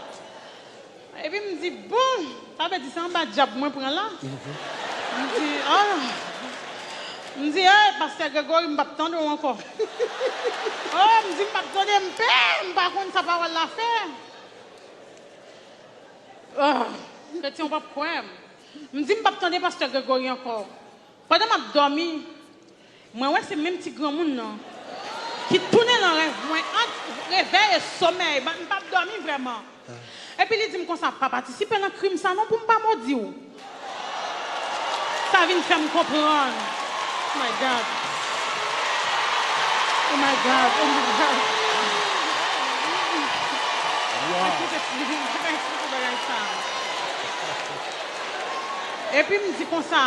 Epi m di, "Bon, sa vle di se anba dyab mwen pran la?" M di, "Oh." M di, "Ey, pastè Gregory, m p ap tande w ankò." Oh, m di, "M p ap tande, m pè, m pa konn sa pawòl la fè." Oh, kretyen, w p ap kwè m. M di, "M p ap tande pastè Gregory ankò." Pandan m ap dòmi, mwen wè se menm ti granmoun nan ki tounen nan rèv mwen ant revèy e somèy, m p ap dòmi vrèman. Epi li di m konsa, "Pa patisipe nan krim sa non pou m pa modi w." Sa vin fè m konprann. Oh my God. Oh my God. Oh my God. Epi m te, m te ka eksplike bagay sa. Epi m di konsa,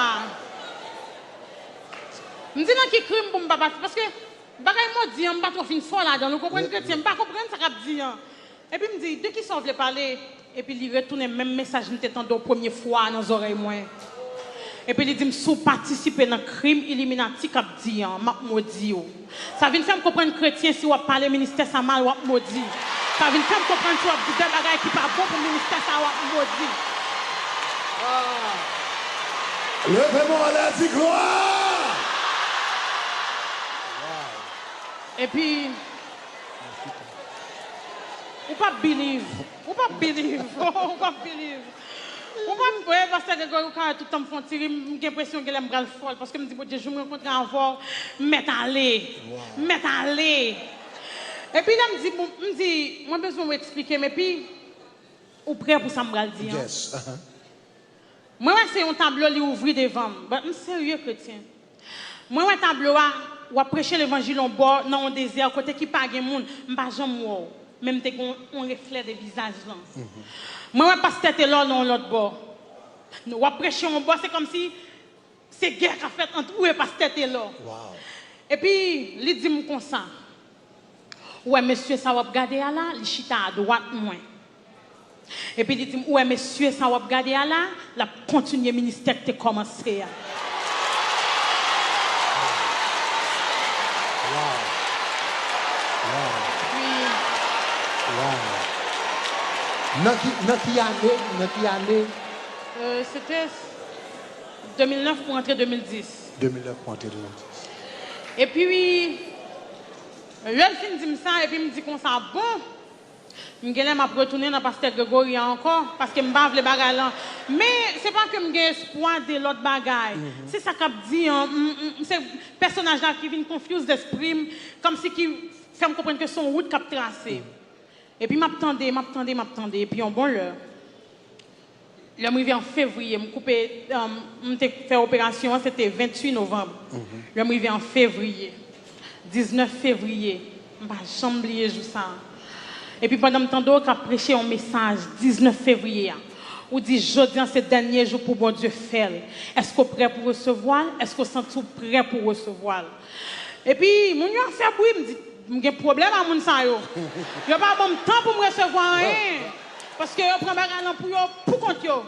m di nan ki krim pou m pa pati, paske bagay modi an, m pa twò fin fò ladan l, ou konprann, kretyen, m pa konprann sa k ap di an. Epi m di, "De kisa w vle pale?" Epi li retounen menm mesaj m te tande w premye fwa a nan zòrèy mwen. Epi li di m, "Si w patisipe nan krim Iliminati k ap di an, m ap modi w." Sa vin fè m konprann, kretyen, si w ap pale ministè sa mal, w ap modi. Sa vin fè m konprann, si w ap di de bagay ki pa bon pou ministè sa, w ap modi. Ah. Leve men w anlè, di glwa! Epi, ou p ap believe. Ou p ap believe. Ou p ap believe. Ou p ap, wi, pastè Gregory, ou ka wè tout tan m fè yon ti ri, m gen enpresyon genlè m pral fòl, paske m di, "Bondye, jou m rankontre avè w, m mèt ale. M mèt ale." Epi lè m di, bon, m di, "Mwen bezwen w eksplike m," epi, ou prè pou sa m pral di an? Yes. Mwen wè se yon tablo li ouvri devan m. But m serye, kretyen. Mwen wè tablo a, w ap preche levanjil yon bò nan yon dezè kote ki pa gen moun. M pa janm wè w, men m te gen yon, yon reflè de vizaj lan. Mwen wè pastè Telò nan yon lòt bò. W ap preche yon bò, se kòmsi se gè k ap fèt ant ou e pastè Telò. Epi, li di m konsa, "Ou wè mesye sa w ap gade a la, li chita adwat mwen." Epi li di m, "Ou wè mesye sa w ap gade a la, l ap kontinye ministè k te kòmanse a." Wow. Wow. Wow. Nan ki, nan ki ane, nan ki ane? Euh, se te de mil nèf pou antre de mil dis. De mil nèf pou antre de mil dis. Epi, lè l fin di m sa, epi m di konsa, "Bon, m genlè m ap retounen nan pastè Gregory a ankò, paske m pa vle bagay lan." Men, se pa ke m gen espwa de lòt bagay. Se sa k ap di an, m, m, se pèsonaj la ki vin confuse lespri m, kòmsi ki fè m konprann ke se yon wout k ap trase. Epi m ap tande, m ap tande, m ap tande, epi yon bon lè, lè m rive an fevriye, m koupe, um, m te fè operasyon an, se te venntuit novanm. Lè m rive an fevriye, diznèf fevriye, m pa janm bliye jou sa a. Epi pandan m tande w k ap preche yon mesaj diznèf fevriye a, ou di, "Jodi a se dènye jou pou Bondye fè l." Èske w prè pou resevwa l? Èske w santi w prè pou resevwa l? Epi, moun yo ap fè bri, m di, "M gen pwoblèm a moun sa yo. Yo pa ban m tan pou m resevwa anyen. Paske yo pran bagay lan pou yo, pou kont yo."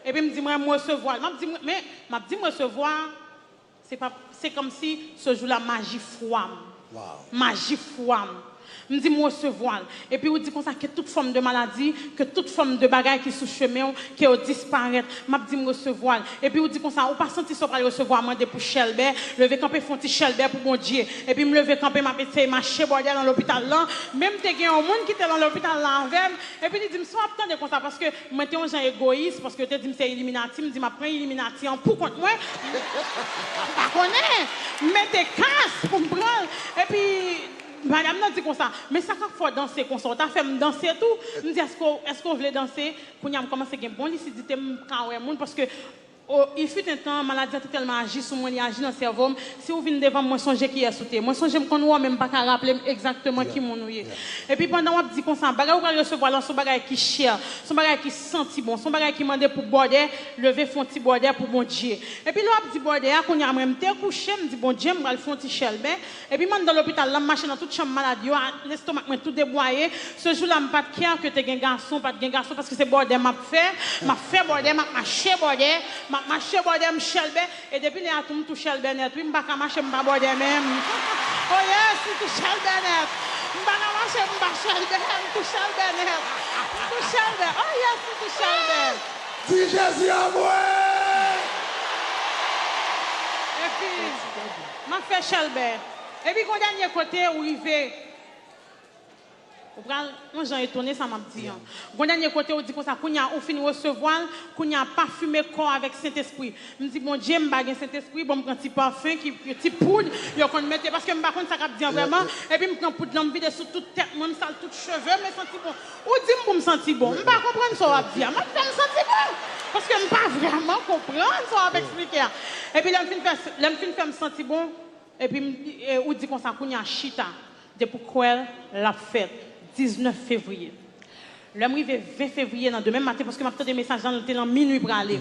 Epi m di, "Mwen, m resevwa l." M ap di, "Mwen, men, m ap di m resevwa." Se pa, se kòmsi se jou la maji fwa m. Maji fwa m. M di, "M resevwa l." Epi ou di konsa, "Ke tout fòm de maladi, ke tout fòm de bagay ki sou chemen w, ke yo disparèt." M ap di, "M resevwa l." Epi ou di konsa, "Ou pa santi sa w pral resevwa mande pou chèlbè, leve kanpe fè yon ti chèlbè pou Bondye." Epi m leve kanpe, m ap eseye mache bòdè nan lopital lan. Men m te gen yon moun ki te nan lopital la avè m. Epi li di m, "Sa w ap tande konsa?" Paske mwen te yon jan egoyis, paske yo te di m se Illuminati, m di, "M ap pran Illuminati an pou kont mwen." M pa konnen. M mete kas pou m pran l. Epi madanm nan di konsa, "Men sa k ap fè w danse konsa, w ta fè m danse tou." M di, "Èske w, èske w vle danse?" Kounye a m kòmanse gen bon lisidite, m ka wè moun, paske o, il fut un temps, maladi a te tèlman aji sou mwen, li aji nan sèvo m. Si w vin devan m, mwen sonje kiyès ou te ye. Mwen sonje m konn wè w, men m pa ka raple m egzakteman ki moun ou ye. Epi pandan w ap di konsa, bagay ou pral resevwa la, se yon bagay ki chè, se yon bagay ki santi bon, se yon bagay ki mande pou bòdè, leve fè yon ti bòdè pou Bondye. Epi lè w ap di bòdè a, kounye a mwen m te kouche, m di, "Bondye, m pral fè yon ti chèlbè." Epi m anndan lopital la, m mache nan tout chanm malad yo, a, lestomak mwen tou debwaye. Se jou la, m pa t kè ke te gen gason, pa t gen gason, paske se bòdè m ap fè. M ap fè bòdè, m ap mache bòdè, m ap mache bòdè, m chèlbè. E depi lè a tou, m tou chèlbè nèt, wi, m pa ka mache, m pa bòdè menm. Oh yes, m tou chèlbè nèt. M pa ka mache, m pa chèlbè, m tou chèlbè nèt. M tou chèlbè. Oh yes, m tou chèlbè. Di Jezi anmwe! Epi, m ap fè chèlbè. Epi gon dènye kote ou rive, ou pral yon jan etone sa m ap di an. Gon dènye kote ou di konsa, kounye a ou fin resevwa l, kounye a pafime kò avèk Sentespri. M di, "Bondye, m pa gen Sentespri, bon, m pran ti pafen, ki, ti poud, yo konn mete, paske m pa konn sa k ap di an vrèman." Epi m pran poud lan, m vide sou tout tèt mwen, m sal tout cheve, m santi bon. Ou di m pou m santi bon. M pa konprann sa w ap di a. M ap fè m santi bon. Paske m pa vrèman konprann sa w ap eksplike a. Epi lè m fin fè, lè m fin fè m santi bon, epi m, e, ou di konsa, "Kounye a chita." Depi w kwè l, l ap fèt. Diznèf fevriye. Lè m rive ven fevriye nan demen maten, paske m ap tande mesaj lan, l te nan minui prale.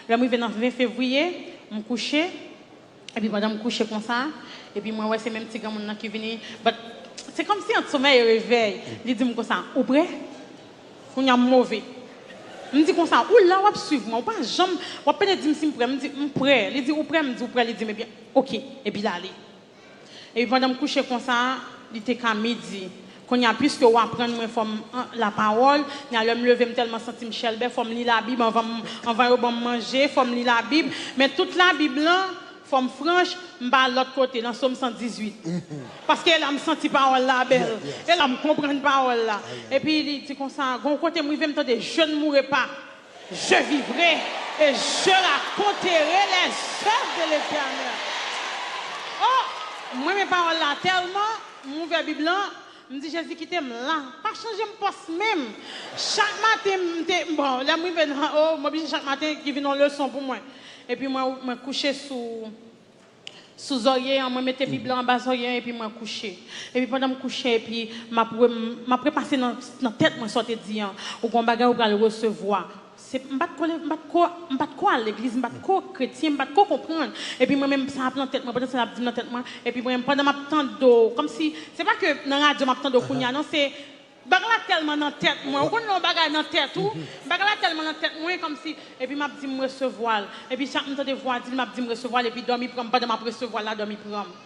Lè m rive nan ven fevriye, m kouche, epi pandan m kouche konsa, epi mwen wè se menm ti granmoun nan ki vini, but se kòmsi ant somèy e revèy, li di m konsa, "Ou prè?" Kounye a m move. M di konsa, "Ou la, w ap swiv mwen, ou pa janm, w ap pede di m si m prè." M di, "M prè." Li di, "Ou prè?" M di, "Ou prè?" Li di m, "Ebyen, oke." Epi l ale. Epi pandan m kouche konsa, li te ka midi. Kounye a, piske w aprann mwen fò m, an, lapawòl, kounye a lè m leve, m tèlman santi m chèlbè, fò m li Labib anvan m, anvan yo ban m manje, fò m li Labib. Men tout Labib lan, fò m franch, m pa al lòt kote, nan Sòm san dizuit. Paske e la m santi pawòl la bèl. E la m konprann pawòl la. Epi li di konsa, gon kote m rive, m tande, "Je ne mourrai pas." Je vivrai et je raconterai les œuvres de l'Éternel. Oh, mwen renmen pawòl la tèlman, m ouvè Bib lan, m di, "Jezi, kite m la. Pa chanje m pòs menm." Chak maten, m te, bon, lè m rive nan, oh, m oblije chak maten ki vin yon leson pou mwen. Epi mwen, mwen kouche sou sou zòrye an, mwen mete Bib la anba zòrye an, epi mwen kouche. Epi pandan m kouche, epi m ap re-, m ap repase nan, nan tèt mwen sa w te di an. Ou gen yon bagay ou pral resevwa. Se, m pa t ko, m pa t ko, m pa t ko al legliz, m pa t ko kretyen, m pa t ko konprann. Epi mwen menm, sa ap nan tèt mwen, pandan sa l ap di m nan tèt mwen, epi mwen menm, pandan m ap tande w, kòmsi, se pa ke nan radyo m ap tande w kounye a, non, se Bagay la tèlman nan tèt mwen. Ou konn lè yon bagay nan tèt ou? Bagay la tèlman nan tèt mwen, kòmsi, epi m ap di m resevwa l. Epi chak m tande vwa di l, m ap di m resevwa l, epi dòmi pran m. Pandan m ap resevwa l la, dòmi pran m.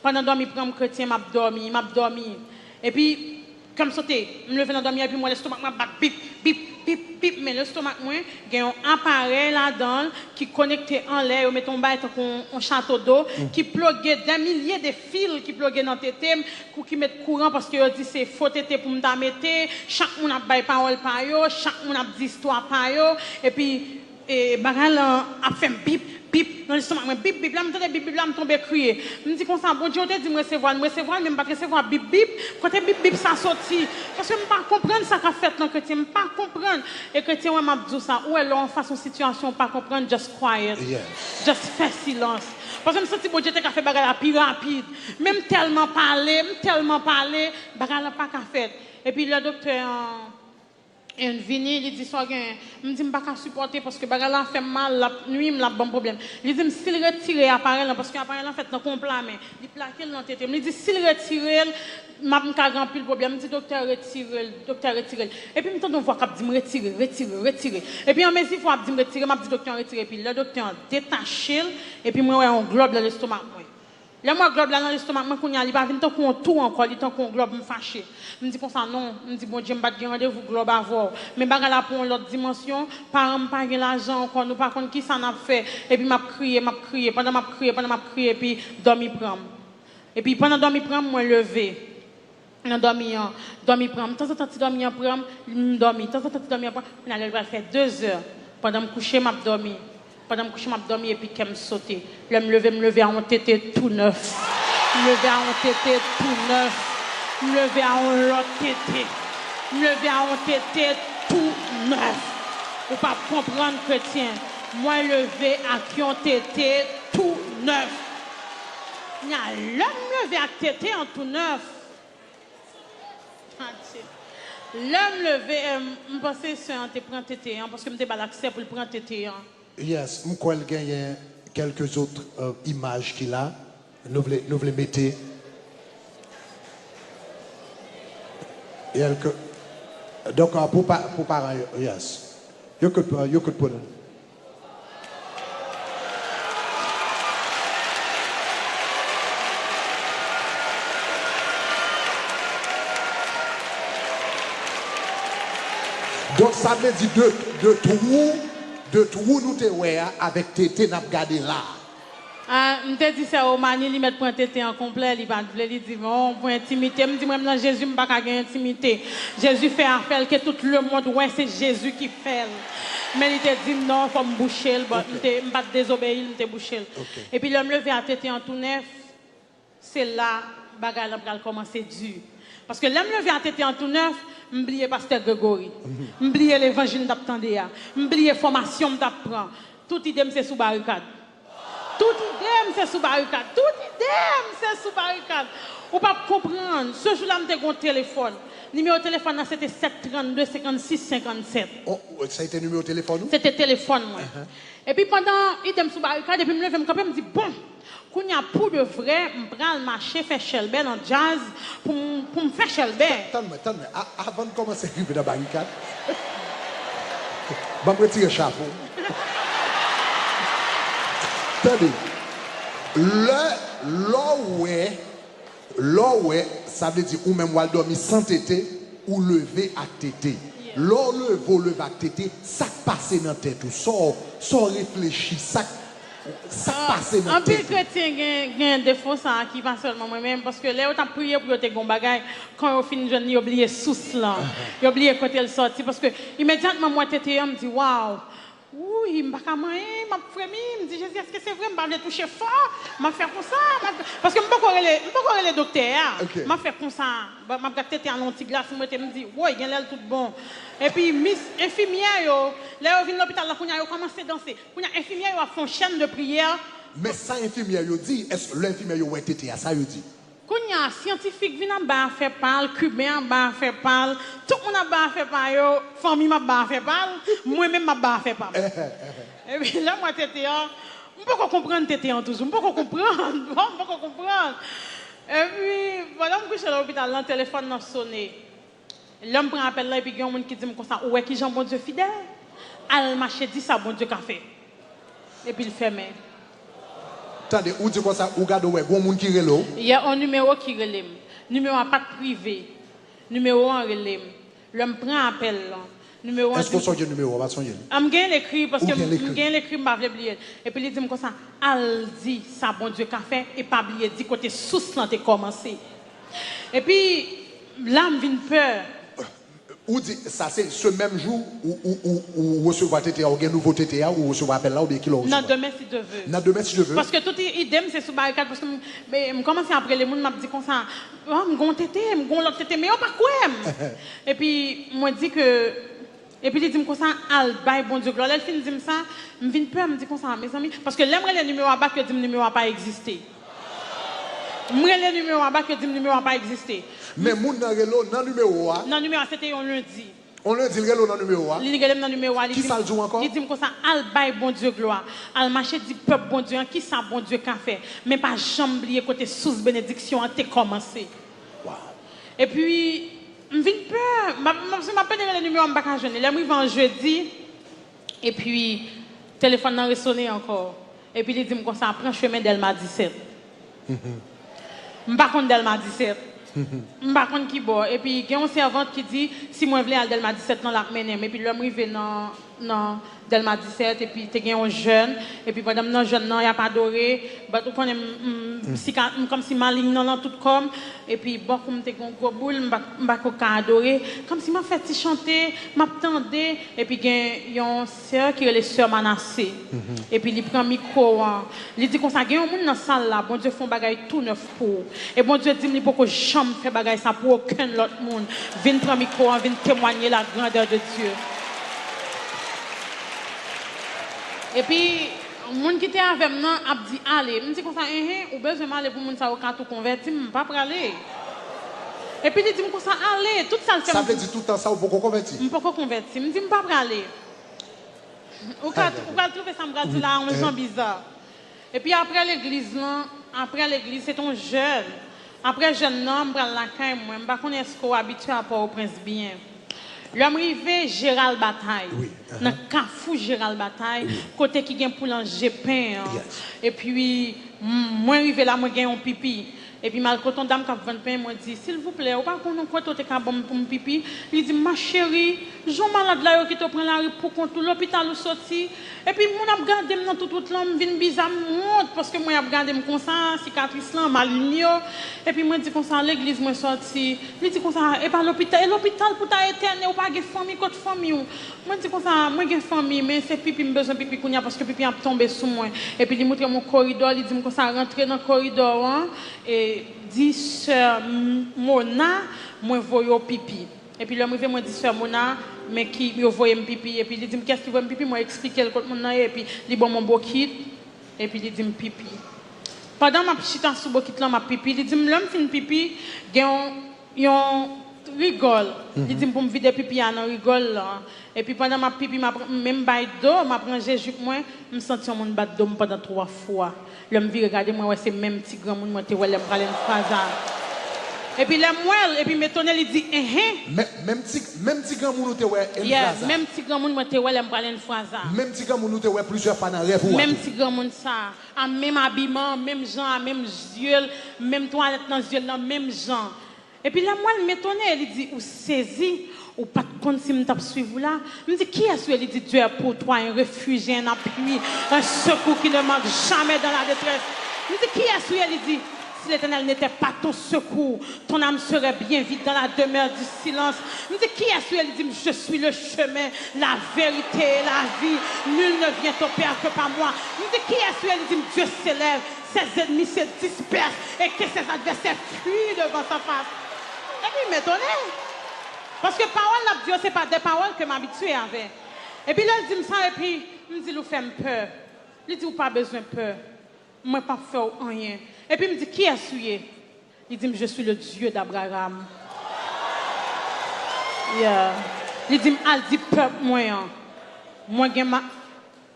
Pandan dòmi pran m, kretyen, m ap dòmi, m ap dòmi. Epi, kè m sote, m leve nan dòmi a, epi m wè lestomak mwen ap bat bip, bip, bip, bip. Men lestomak mwen gen yon aparèy ladan l ki konekte anlè, yo mete yon bagay tankou yon, yon chato do, ki ploge dè milye de fil ki ploge nan tete m, kou ki met kouran, paske yo di se fo tete pou m ta mete, chak moun ap bay pawòl pa yo, chak moun ap di istwa pa yo, epi, e, bagay lan ap fè m bip, bip, nan lestomak mwen, bip, bip, lè m tande bip, bip la, m tonbe kriye. M di konsa, "Bondye, ou te di m resevwa l, m resevwa l, men m pa t resevwa bip, bip, kote bip, bip sa soti?" Paske m pa konprann sa k ap fèt nan kretyen, m pa konprann. E kretyen, wè, m ap di w sa, ou wè lè w anfas yon sitiyasyon ou pa konprann, just quiet. Just fè silans. Paske m santi Bondye te ka fè bagay la pi rapid. Men m tèlman pale, m tèlman pale, bagay la pa ka fèt. Epi lè doktè an, an vini, li di, "Sa w genyen?" M di, "M pa ka sipòte paske bagay la fè m mal, l ap nui m, l ap ban m pwoblèm." Li di m, "Si l retire aparèy lan, paske aparèy lan fèt tankou yon pla men, li plake l nan tete m." Li di, "Si l retire l, m ap, m ka gen anpil pwoblèm." M di, "Doktè, retire l, doktè, retire l." Epi m tande yon vwa k ap di m, "Retire, retire, retire." Epi anmezi vwa ap di m retire, m ap di doktè an retire. Epi lè doktè an detache l, epi mwen wè yon glòb nan lestomak mwen. Lè m wè glòb la nan lestomak mwen kounye a, li pa vin tankou yon tou ankò, li tankou yon glòb, m fache. M di konsa, non, m di, Bondye, m pa t gen randevou glòb avè w. Men bagay la pran yon lòt dimansyon, paran m pa gen lajan ankò, nou pa konn kisa n ap fè. Epi m ap kriye, m ap kriye, pandan m ap kriye, pandan m ap kriye, epi dòmi pran m. Epi pandan dòmi pran m, mwen leve. Nan dòmi an, dòmi pran m. Tanzantan ti dòmi an pran m, m dòmi. Tanzantan ti dòmi an pran m. Kounye a lè l pral fè de zè, pandan m kouche, m ap dòmi. Pandan m kouche, m ap dòmi epi kè m sote. Lè m leve, m leve a yon tete tou nèf. M leve a yon tete tou nèf. M leve a yon lòt tete. M leve a yon tete tou nèf. Ou p ap konprann, kretyen. Mwen leve ak yon tete tou nèf. Kounye a, lè m leve ak tete an tou nèf, Adje. Lè m leve, em, m panse sè an te pran tete an, paske m te ba l aksè pou l pran tete an. Yes, m kwè l genyen quelques autres, euh, images ki la. Nou vle, nou vle mete. Donk, euh, pou pa, pou paran yo, yes. You could, uh, you could put it. Donk, sa vle di de, de twou, de twou nou te wè a avèk tete n ap gade la a. Ah, m te di sè Omani, li mèt pran tete an konplè, li pa t vle, li di, bon, pou entimite. M di, mwen, m nan Jezi, m pa ka gen entimite. Jezi fè afè l, ke tout lemonn wè, se Jezi ki fè l. Men li te di m, non, fò m bouche l, but m te, m pa t dezobeyi l, m te bouche l. Epi lè m leve a tete an tou nèf, se la bagay lan pral kòmanse di. Paske lè m leve a tete an tou nèf, m bliye pastè Gregory. M bliye levanjil m t ap tande a. M bliye fòmasyon m t ap pran. Tout ide m se sou barikad. Tout ide m se sou barikad. Tout ide m se sou barikad. Ou p ap konprann. Se jou la m te gen yon telefòn. Nimewo telefòn nan se te sèt trannde senkannsis senkannsèt. Oh, sa te nimewo telefòn ou? Se te telefòn mwen. Epi pandan ide m sou barikad, epi m leve m kanpe, m di, bon, kounye a pou de vrè, m pral mache fè chèlbè nan djaz pou m, pou m fè chèlbè. Tann mwen, tann mwen. A-, avan n kòmanse rive nan barikad, ban m retire chapo. Tande, lè, lè w wè, lè w wè, sa vle di ou menm w al dòmi san tete, ou leve ak tete. Lè w leve, w leve ak tete, sa k pase nan tèt ou? Sa w, sa w reflechi? Sa k, sa k pase nan tèt ou? Anpil kretyen gen, gen defo sa a ki pa sèlman mwen menm, paske lè yo t ap priye pou yo te gen yon bagay, kan yo fin jwenn li, yo bliye sous lan. Yo bliye kote l sòti, paske imedyatman m wè tete an, m di, waw, Wouy, m pa ka manyen, m ap fremi, m di, Jezi, èske se vre? M pa vle touche fò, m ap fè konsa, m ap, paske m poko rele, m poko rele doktè a, m ap fè konsa, m ap gad tete a nan yon ti glas, m rete, m di, woy, genlè l tout bon. Epi, mis, enfimyè yo, lè yo vin lopital la, kounye a yo kòmanse danse. Kounye a, enfimyè yo ap fè yon chèn de priyè. Men sa enfimyè yo di, èske lè enfimyè yo wè tete a, sa yo di? Kounye a, syantifik vin ap bay afè pa l, kiben ap bay afè pa l, tout moun ap bay afè pa yo, fanmi m ap bay afè pa l, mwen menm m ap bay afè pa m. Epi lè m wè tete an, m poko konprann tete an toujou, m poko konprann, bon, m poko konprann. Epi, pandan m kouche lopital lan, telefòn nan sone. Lè m pran apèl la, epi gen yon moun ki di m konsa, ou wè kijan Bondye fidèl? Al mache di sa Bondye ka fè. Epi l fèmen. Tande, ou di konsa, ou gade, ou wè, gon moun ki rele w? Yè, on nimewo ki rele m. Nimewo a pa t prive. Nimewo an rele m. Lè m pran apèl lan, nimewo an di m. Èske w sonje nimewo a? Ou pa sonje li? Ah, m genyen l ekri, paske m genyen l ekri, m pa vle bliye l. Epi li di m konsa, al di sa Bondye ka fè, e pa bliye di kote sous lan te kòmanse. Epi, la m vin pè. Ou di, sa se, se menm jou ou, ou, ou, ou resevwa tete a, ou gen nouvo tete a, ou resevwa apèl la, oubyen kilè ou resevwa? Nan demen, si Dye vle. Nan demen, si Dye vle. Paske tout i-, ide m se sou barikad, paske m, m, m kòmanse ap rele moun, m ap di konsa, oh, m gon tete, m gon lòt tete, men yo pa kwè m. Epi, mwen di ke Epi li di m konsa, al bay Bondye glwa. Lè l fin di m sa, m vin pè, m di konsa, mezanmi, paske lè m rele nimewo a bak, yo di m nimewo a pa egziste. M rele nimewo a bak, yo di m nimewo a pa egziste. Men moun nan rele w nan nimewo a. Nan nimewo a, se te yon lendi. On lendi, l rele w nan nimewo a. Li rele m nan nimewo a, li di m, kisa l di w ankò? Li di m konsa, al bay Bondye glwa. Al mache di pèp Bondye an kisa Bondye ka fè. Men pa janm bliye kote sous benediksyon an te kòmanse. Wow. Epi, m vin pè. M ap, m ap, si m ap pede rele nimewo a, m pa ka jwenn li. Lè m rive an jedi, epi telefòn nan resone ankò. Epi li di m konsa, pran chemen Dèlma disèt. M pa konn Dèlma disèt. M pa konn ki bò. Epi gen yon sèvant ki di, si mwen vle al Dèlma disèt lan, l ap mennen m. Epi lè m rive nan, nan Dèlma disèt, epi te gen yon jèn, epi pandan m nan jèn nan, y ap adore, but ou konnen m, m, m sika, m kòmsi malignan nan tout kò m, epi bò kou m te gen yon gwo boul, m pa, m pa ko ka adore, kòmsi m ap fè ti chante, m ap tande, epi gen yon sè ki rele sè Manase, epi li pran mikwo an, li di konsa, gen yon moun nan sal la, Bondye fè yon bagay tou nèf pou ou. E Bondye di m li poko janm fè bagay sa pou okenn lòt moun. Vin pran mikwo an, vin temwanye la grandeur de Dieu. Epi, moun ki te avè m nan ap di, ale. M di konsa, enhen, ou bezwen m ale pou moun sa yo ka tou konvèti m, m pa prale. Epi li di m konsa, ale, tout sa l fè m. Sa vle di tout tan sa ou poko konvèti? M poko konvèti. M di m pa prale. Ou ka, ou pral twouve sa m pral di la yon jan biza. Epi apre legliz lan, apre legliz, se te yon jèn. Apre jèn nan, m pral lakay mwen. M pa konnen èske w abitye a Pòtoprens byen. Lè m rive Jeral Batay, nan kafou Jeral Batay, kote ki gen poulanje pen an. Epi, m, mwen rive la, mwen gen yon pipi. Epi m al kote yon dam k ap vann pen, mwen di, silvouplè, ou pa konn yon kote w te ka ban m pou m pipi? Li di m, ma chérie, jan w malad la, yo kite w pran lari pou kont ou, lopital ou soti. Epi moun ap gade m nan tout wout lan, m vin biza, m wont, paske mwen ap gade m konsa, sikatris lan, malign yo. Epi mwen di konsa, legliz mwen sòti. Li di konsa, e pa lopital, e lopital pou ta etène, ou pa gen fanmi, kot fanmi w? Mwen di konsa, mwen gen fanmi, men se pipi, m bezwen pipi kounye a, paske pipi ap tonbe sou mwen. Epi li moutre m yon koridò, li di m konsa, rantre nan koridò an, e di sè M-, Mona, mwen voye w pipi. Epi lè m rive, mwen di sè Mona, men ki yo voye m pipi. Epi li di m, kiyès ki voye m pipi? Mwen eksplike l kot moun nan ye, epi li ban m yon bokit, epi li di m pipi. Pandan m ap chita sou bokit lan, m ap pipi, li di m, lè m fin pipi, gen yon, yon rigòl. Li di m pou m vide pipi a nan rigòl lan. Epi pandan m ap pipi, m ap, men m bay do, m ap ranje jip mwen, m santi yon moun bat do m pandan twa fwa. Lè m vire gade, mwen wè se menm ti granmoun mwen te wè lè m prale nan fraza. Epi lè m wè l, epi m etone, li di, enhen. Men, menm ti, menm ti granmoun ou te wè nan fraza? Yeah, menm ti granmoun mwen te wè lè m prale nan fraza. Menm ti granmoun ou te wè plizyè fwa nan rèv ou a tou? Menm ti granmoun sa a, menm abiman, menm jan a, menm zye l, menm twalèt nan zye l lan, menm jan. Epi lè m wè l, m etone, li di, ou sezi, ou pa t konn si m t ap swiv ou la? M di, kiyès ou ye? Li di, Dieu est pour toi, un refuge, un appui, un secours qui ne manque jamais dans la détresse. M di, kiyès ou ye? Li di, si l'Éternel n'était pas ton secours, ton âme serait bien vite dans la demeure du silence. M di, kiyès ou ye? Li di m, je suis le chemin, la vérité et la vie. Nul ne vient au Père que par moi. M di, kiyès ou ye? Li di m, Dieu s'élève, ses ennemis se dispersent et que ses adversaires fuient devant sa face. Epi m etone. Paske pawòl l ap di yo, se pa de pawòl ke m abitye avè. Epi lè l di m sa, epi m di l, ou fè m pè. Li di, ou pa bezwen pè. Mwen p ap fè w anyen. Epi m di, kiyès ou ye? Li di m, je suis le Dieu d'Abraham. Yeah. Li di m, al di pèp mwen an, mwen gen ma-,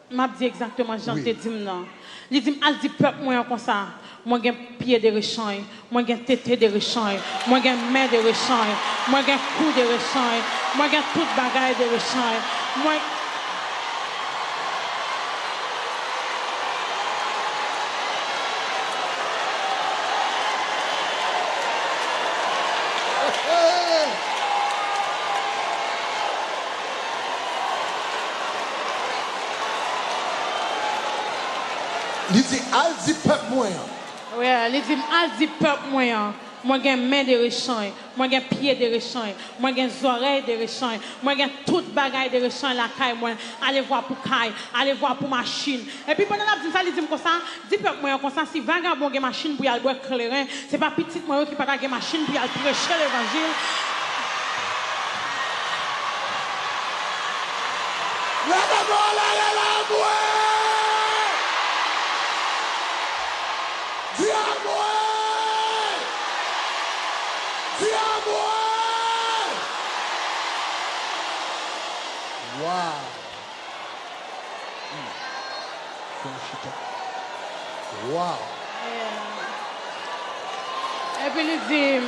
m ap di egzakteman jan l te di m nan. Li di m, al di pèp mwen an konsa, mwen gen pye de rechanj, mwen gen tete de rechanj, mwen gen men de rechanj, mwen gen kou de rechanj, mwen gen tout bagay de rechanj. Mwen Li di, al di pèp mwen an. Wi, li di m, al di pèp mwen an. Mwen gen men de rechanj, mwen gen pye de rechanj, mwen gen zòrèy de rechanj, mwen gen tout bagay de rechanj lakay mwen. Allez voir pou kay, allez voir pou machin. Epi pandan l ap di m sa, li di m konsa, di pèp mwen an konsa, si vagabon gen machin pou y al bwè kleren, se pa pitit mwen yo ki pa ta gen machin pou y al preche levanjil. Leve men w anlè, rele amwey! Di amwey! Di amwey! Wow! Hmm. Fè yon chita. Wow! Yeah. Epi li di m,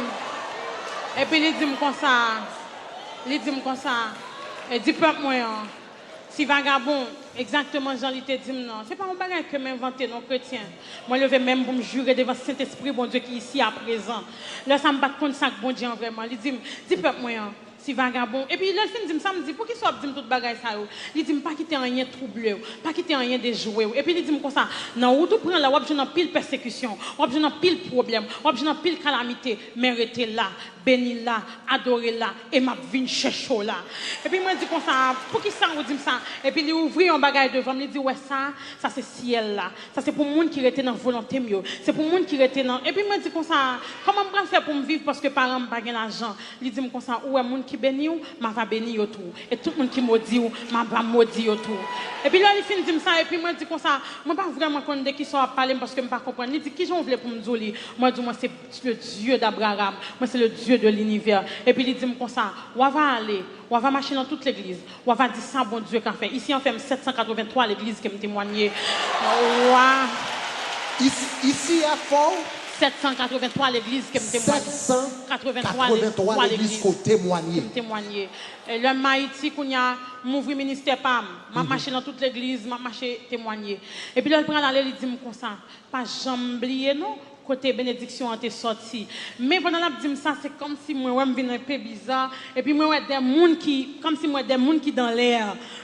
epi li di m konsa, li di m konsa, e di pèp mwen an, si vagabon, Egzakteman jan li te di m nan. Se pa yon bagay ke m envante non, kretyen. Mwen leve men m pou m jire devan Sentespri Bondye ki isi aprezan. Lè sa m pa t konn sa k Bondye an vrèman. Li di m, di pèp mwen an, si vagabon. Epi lè l fin di m sa, m di, poukisa w ap di m tout bagay sa yo? Li di m, pa kite anyen twouble w, pa kite anyen dejwe w. Epi li di m konsa, nan wout ou pran la, w ap jwenn anpil pèsekisyon, w ap jwenn anpil pwoblèm, w ap jwenn anpil kalamite, men rete la. Beni la, adore la, e m ap vin chèche w la. Epi mwen di konsa, poukisa ou di m sa? Epi li ouvri yon bagay devan m, li di, wè sa, sa se syèl la. Sa se pou moun ki rete nan volonte m yo. Se pou moun ki rete nan. Epi mwen di konsa, kòman m pral fè pou m viv paske paran m pa gen lajan? Li di m konsa, ou wè moun ki beni w, m ava beni yo tou. E tout moun ki modi w, m ava modi yo tou. Epi lè li fin di m sa, epi mwen di konsa, mwen pa vrèman konn de kisa w ap pale m paske m pa konprann. Li di, kijan w vle pou m di w li? Mwen di, mwen se le Dieu d'Abraham, mwen se le Dieu de l'univers. Epi li di m konsa, w ava ale, w ava mache nan tout legliz, w ava di sa Bondye ka fè. Isi an fè m sèt san katrevenntwa legliz ke m temwanye. Wa. Isi, isi a fè w sèt san katrevenntwa legliz ke m temwanye. sèt san katrevenntwa legliz ke w temwanye. Ke m temwanye. E lè m Ayiti, kounye a, m ouvri ministè pa m. M ap mache nan tout legliz, m ap mache temwanye. Epi lè l pral ale, li di m konsa, pa janm bliye non, kote benediksyon an te sòti. Men pandan l ap di m sa, se kòmsi mwen wè m vin enpe biza, epi mwen wè de moun ki, kòmsi m wè de moun ki dan lè,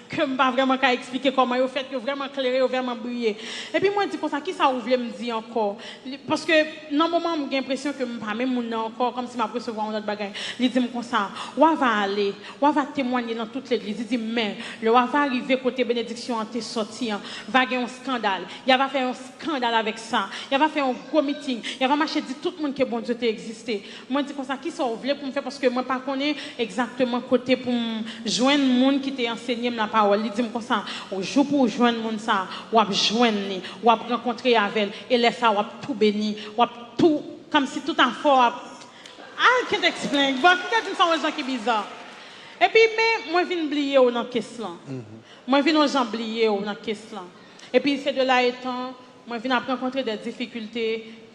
ke m pa vrèman ka eksplike kòman yo fèt, yo vrèman klere, yo vrèman briye. Epi mwen di konsa, kisa ou vle m di ankò? Li, paske nan moman an, m gen enpresyon ke m pa menm moun nan ankò, kòmsi m ap resevwa yon lòt bagay. Li di m konsa, w ava ale, w ava temwanye nan tout legliz. Li di m, men, lè w ava rive kote benediksyon an te sòti an, va gen yon eskandal. Y ava fè yon eskandal avèk sa. Y ava fè yon gwo miting. Y ava mache di tout moun ke Bondye te egziste. Mwen di konsa, kisa w vle pou m fè? Paske mwen pa konnen egzakteman kote pou m jwenn moun ki te ansenye m lapawòl. Li di m konsa, jou pou w jwenn moun sa, w ap jwenn li, w ap rankontre avè l, e lè sa w ap tou beni, w ap tou, kòmsi tout afè w ap, I can't explain. Bon, ki te di m sa yon jan ki biza. Epi, men, mwen vin bliye w nan kes lan. Mwen vin yon jan bliye w nan kes lan. Epi, se de la etan, mwen vin ap rankontre de difikilte,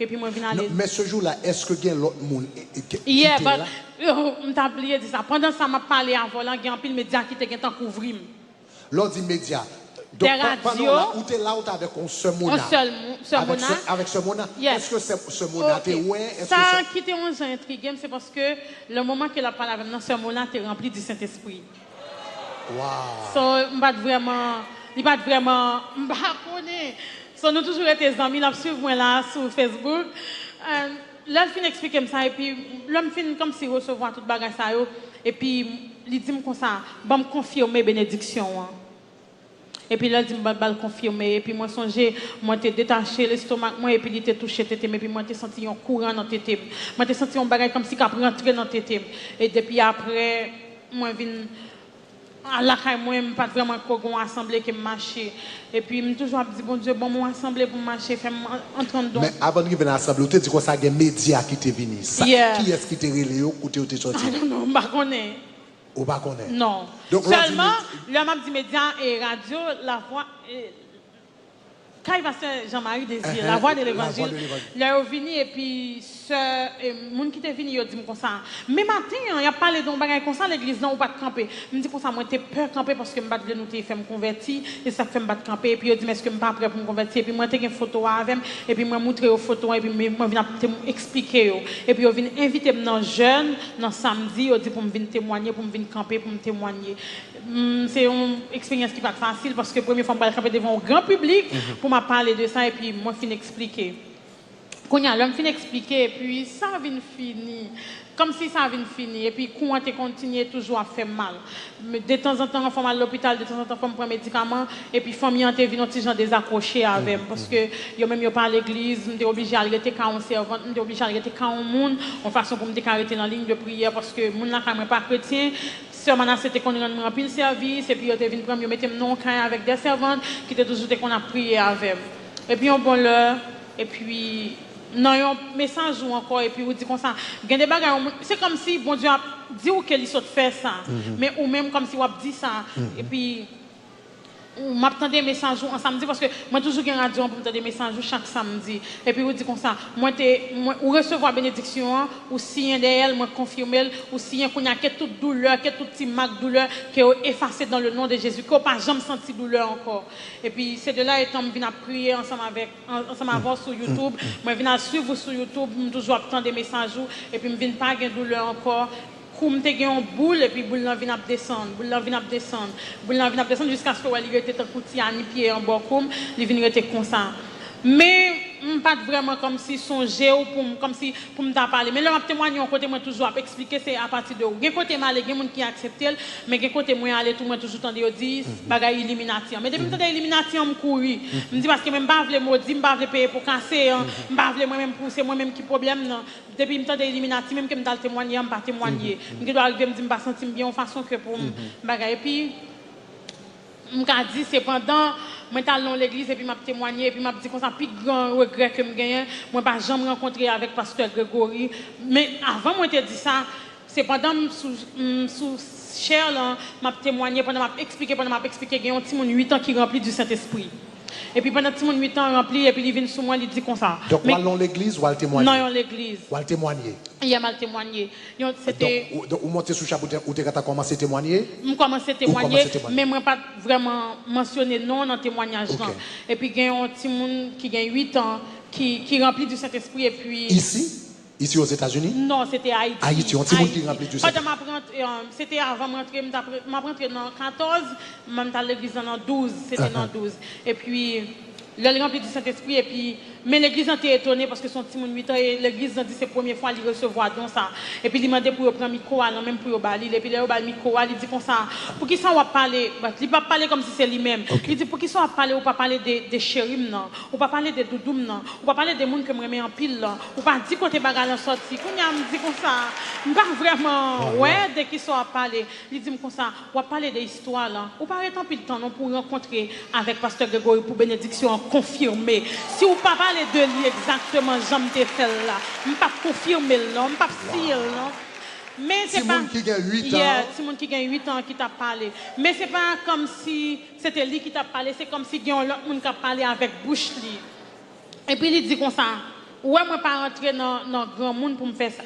epi mwen vin ale. Men se jou la, èske gen lòt moun ki te la? M t ap bliye di sa. Pandan sa, m ap pale avè w lan, gen anpil medya ki te gentan kouvri m. Lè w di medya, donk pandan w la, ou te la, ou te avèk yon sè Mona. Yon sè Mona. Avèk sè Mona. Èske sè Mona te wè? Sa ki te yon jan entrige m, se paske le moman ke l ap pale avè m nan, sè Mona te ranpli di Sentespri. Wow. So, m pa t vrèman, li pa t vrèman, m pa konnen. So, nou toujou rete zanmi, l ap swiv mwen la sou Facebook. Lè l fin eksplike m sa, epi lè m fin kòmsi resevwa tout bagay sa yo, epi li di m konsa, ban m konfime benediksyon an. Epi lè l di m ba l konfime, epi mwen sonje, mwen te detache lestomak mwen, epi li te touche tete m, epi mwen te santi yon kouran nan tete m. Mwen te santi yon bagay kòmsi k ap rantre nan tete m. E depi apre, mwen vin al lakay mwen, m pa t vrèman ko gen yon asanble ke m mache. Epi m toujou ap di, Bondye, ban m yon asanble pou m mache, fè m antre anndan. Men avan n rive nan asanble, ou te di konsa gen medya ki te vini. Sa, kiyès ki te rele yo, kote yo te sòti? I don't know, m pa konnen. Ou pa konnen? Non. Sèlman, lè m ap di medya, e radyo, lavwa, e kay pastè Jean Marie Désir, Lavwa de Levanjil. Lè yo vini, epi sè, e moun ki te vini, yo di m konsa, men maten an, y ap pale de yon bagay konsa legliz lan, ou pa t kanpe. M di konsa, mwen te pè kanpe paske m pa t vle nou te fè m konvèti, e sa k fè m pa t kanpe. Epi yo di m, èske m pa prè pou m konvèti? Epi mwen te gen foto a avè m, epi mwen moutre yo foto an, epi mwen vin ap eksplike yo. Epi yo vin envite m nan jèn, nan samdi, yo di pou m vin temwanye, pou m vin kanpe, pou m temwanye. Se yon eksperyans ki pa t fasil, paske premye fwa m pral kanpe devan yon gran piblik pou m ap pale de sa, epi mwen fin eksplike. Kounye a, lè m fin eksplike, epi sa vin fini. Kòmsi sa vin fini, epi kou an te kontinye toujou ap fè m mal. Detanzantan, fò m al lopital, detanzantan, fò m pran medikaman, epi fanmi an te vin yon ti jan dezakwoche avè m, paske yo menm yo pa legliz, m te oblije al rete ka yon sèvant, m te oblije al rete ka yon moun, yon fason pou m te ka rete nan liy de priyè, paske moun lakay mwen pa kretyen. Sè Manasse te konn rann mwen anpil sèvis, epi yo te vin pran m, yo mete m nan yon kay avèk de sèvant ki te toujou te konn ap priye avè m. Epi yon bon lè, epi nan yon mesaj ou ankò, epi ou di konsa, gen de bagay yon moun, se kòmsi Bondye ap di w ke li sot fè sa, men ou menm kòmsi w ap di sa, epi Ou, m ap tande mesaj ou an samdi, paske mwen toujou gen radyo an pou m tande mesaj ou chak samdi. Epi ou di konsa, mwen te, mwen, ou resevwa benediksyon an, ou siyen dèyè l, mwen konfime l, ou siyen kounye a ke tout doulè, ke tout ti mak doulè, ke yo efase dans le nom de Jésus, ke w pa janm santi doulè ankò. Epi se de la etan m vin ap priye ansanm avèk, an- ansanm avè w sou YouTube. Mwen vin al swiv ou sou YouTube, m toujou ap tande mesaj ou, epi m vin pa gen doulè ankò. Kou m te gen yon boul, epi boul lan vin ap desann, boul lan vin ap desann, boul lan vin ap desann, jiskaske w wè li rete tankou ti anipye anba kou m, li vin rete konsa. Men, m pa t vrèman kòmsi sonje w pou m, kòmsi pou m ta pale. Men lè m ap temwanye yon kote, mwen toujou ap eksplike se apati de ou. Gen kote m ale, gen moun ki aksepte l, men gen kote mwen ale tou, mwen toujou tande yo di bagay Illuminati an. Men depi m tande Illuminati an, m kouri. M di paske mwen m pa vle modi, m pa vle peye po kase an, m pa vle mwen menm pou se mwen menm ki pwoblèm nan. Depi m tande Illuminati, menm ke m t al temwanye an, m pa temwanye. M gen dwa rive m di m pa santi m byen yon fason ke pou m bagay. Epi, m ka di, sepandan, mwen t al nan yon legliz epi m ap temwanye, epi m ap di konsa, pi gran regrè ke m genyen, mwen pa janm rankontre avèk pastè Gregory. Men avan mwen te di sa, sepandan m sou, m sou share lan, m ap temwanye, pandan m ap eksplike, pandan m ap eksplike, gen yon timoun uit an ki ranpli di Sentespri. Epi pandan timoun uit an ranpli, epi li vin sou mwen, li di konsa. Donk, w al nan yon legliz, w al temwanye? Nan yon legliz. W al temwanye? Yè, m al temwanye. Yon, se te Donk, ou, donk, ou monte sou chap, ou te, ou te gentan kòmanse temwanye? M kòmanse temwanye, men mwen pa t vrèman mansyone non nan temwanyaj lan. Epi gen yon timoun ki gen uit an, ki, ki ranpli di Sentespri, epi Isi? Isi Ozetazini? Non, se te Ayiti. Ayiti, yon timoun ki ranpli di Sentespri. Pandan m ap rantre, se te avan m rantre, m t ap, m ap rantre nan katòz, men m t al legliz lan nan douz, se te nan douz. Epi, lè l ranpli di Sentespri, epi, men legliz lan te etone paske se yon timoun uit an, e legliz lan di se premye fwa li resevwa don sa. Epi li mande pou yo pran mikwo a nan men l pou yo ba li l. Epi lè yo ba l mikwo a, li di konsa, poukisa w ap pale? But li p ap pale kòmsi se li menm. Li di, poukisa w ap pale, ou pa pale de, de cheri m nan? Ou pa pale de doudou m nan? Ou pa pale de moun ke m renmen anpil lan? Ou pa di kote bagay lan sòti? Kounye a m di konsa, m pa vrèman wè de kisa w ap pale. Li di m konsa, w ap pale de istwa lan. Ou pa ret anpil tan non pou w rankontre avèk pastè Gregory pou benediksyon an konfime. Si w pa pale de li egzakteman jan m te fè l la, m p ap konfime l non, m p ap siyen l non. Men se pa Timoun ki gen uit an. Yeah, timoun ki gen uit an ki t ap pale. Men se pa kòmsi se te li ki t ap pale, se kòmsi gen yon lòt moun k ap pale avèk bouch li. Epi li di konsa, ou wè mwen pa rantre nan, nan granmoun pou m fè sa.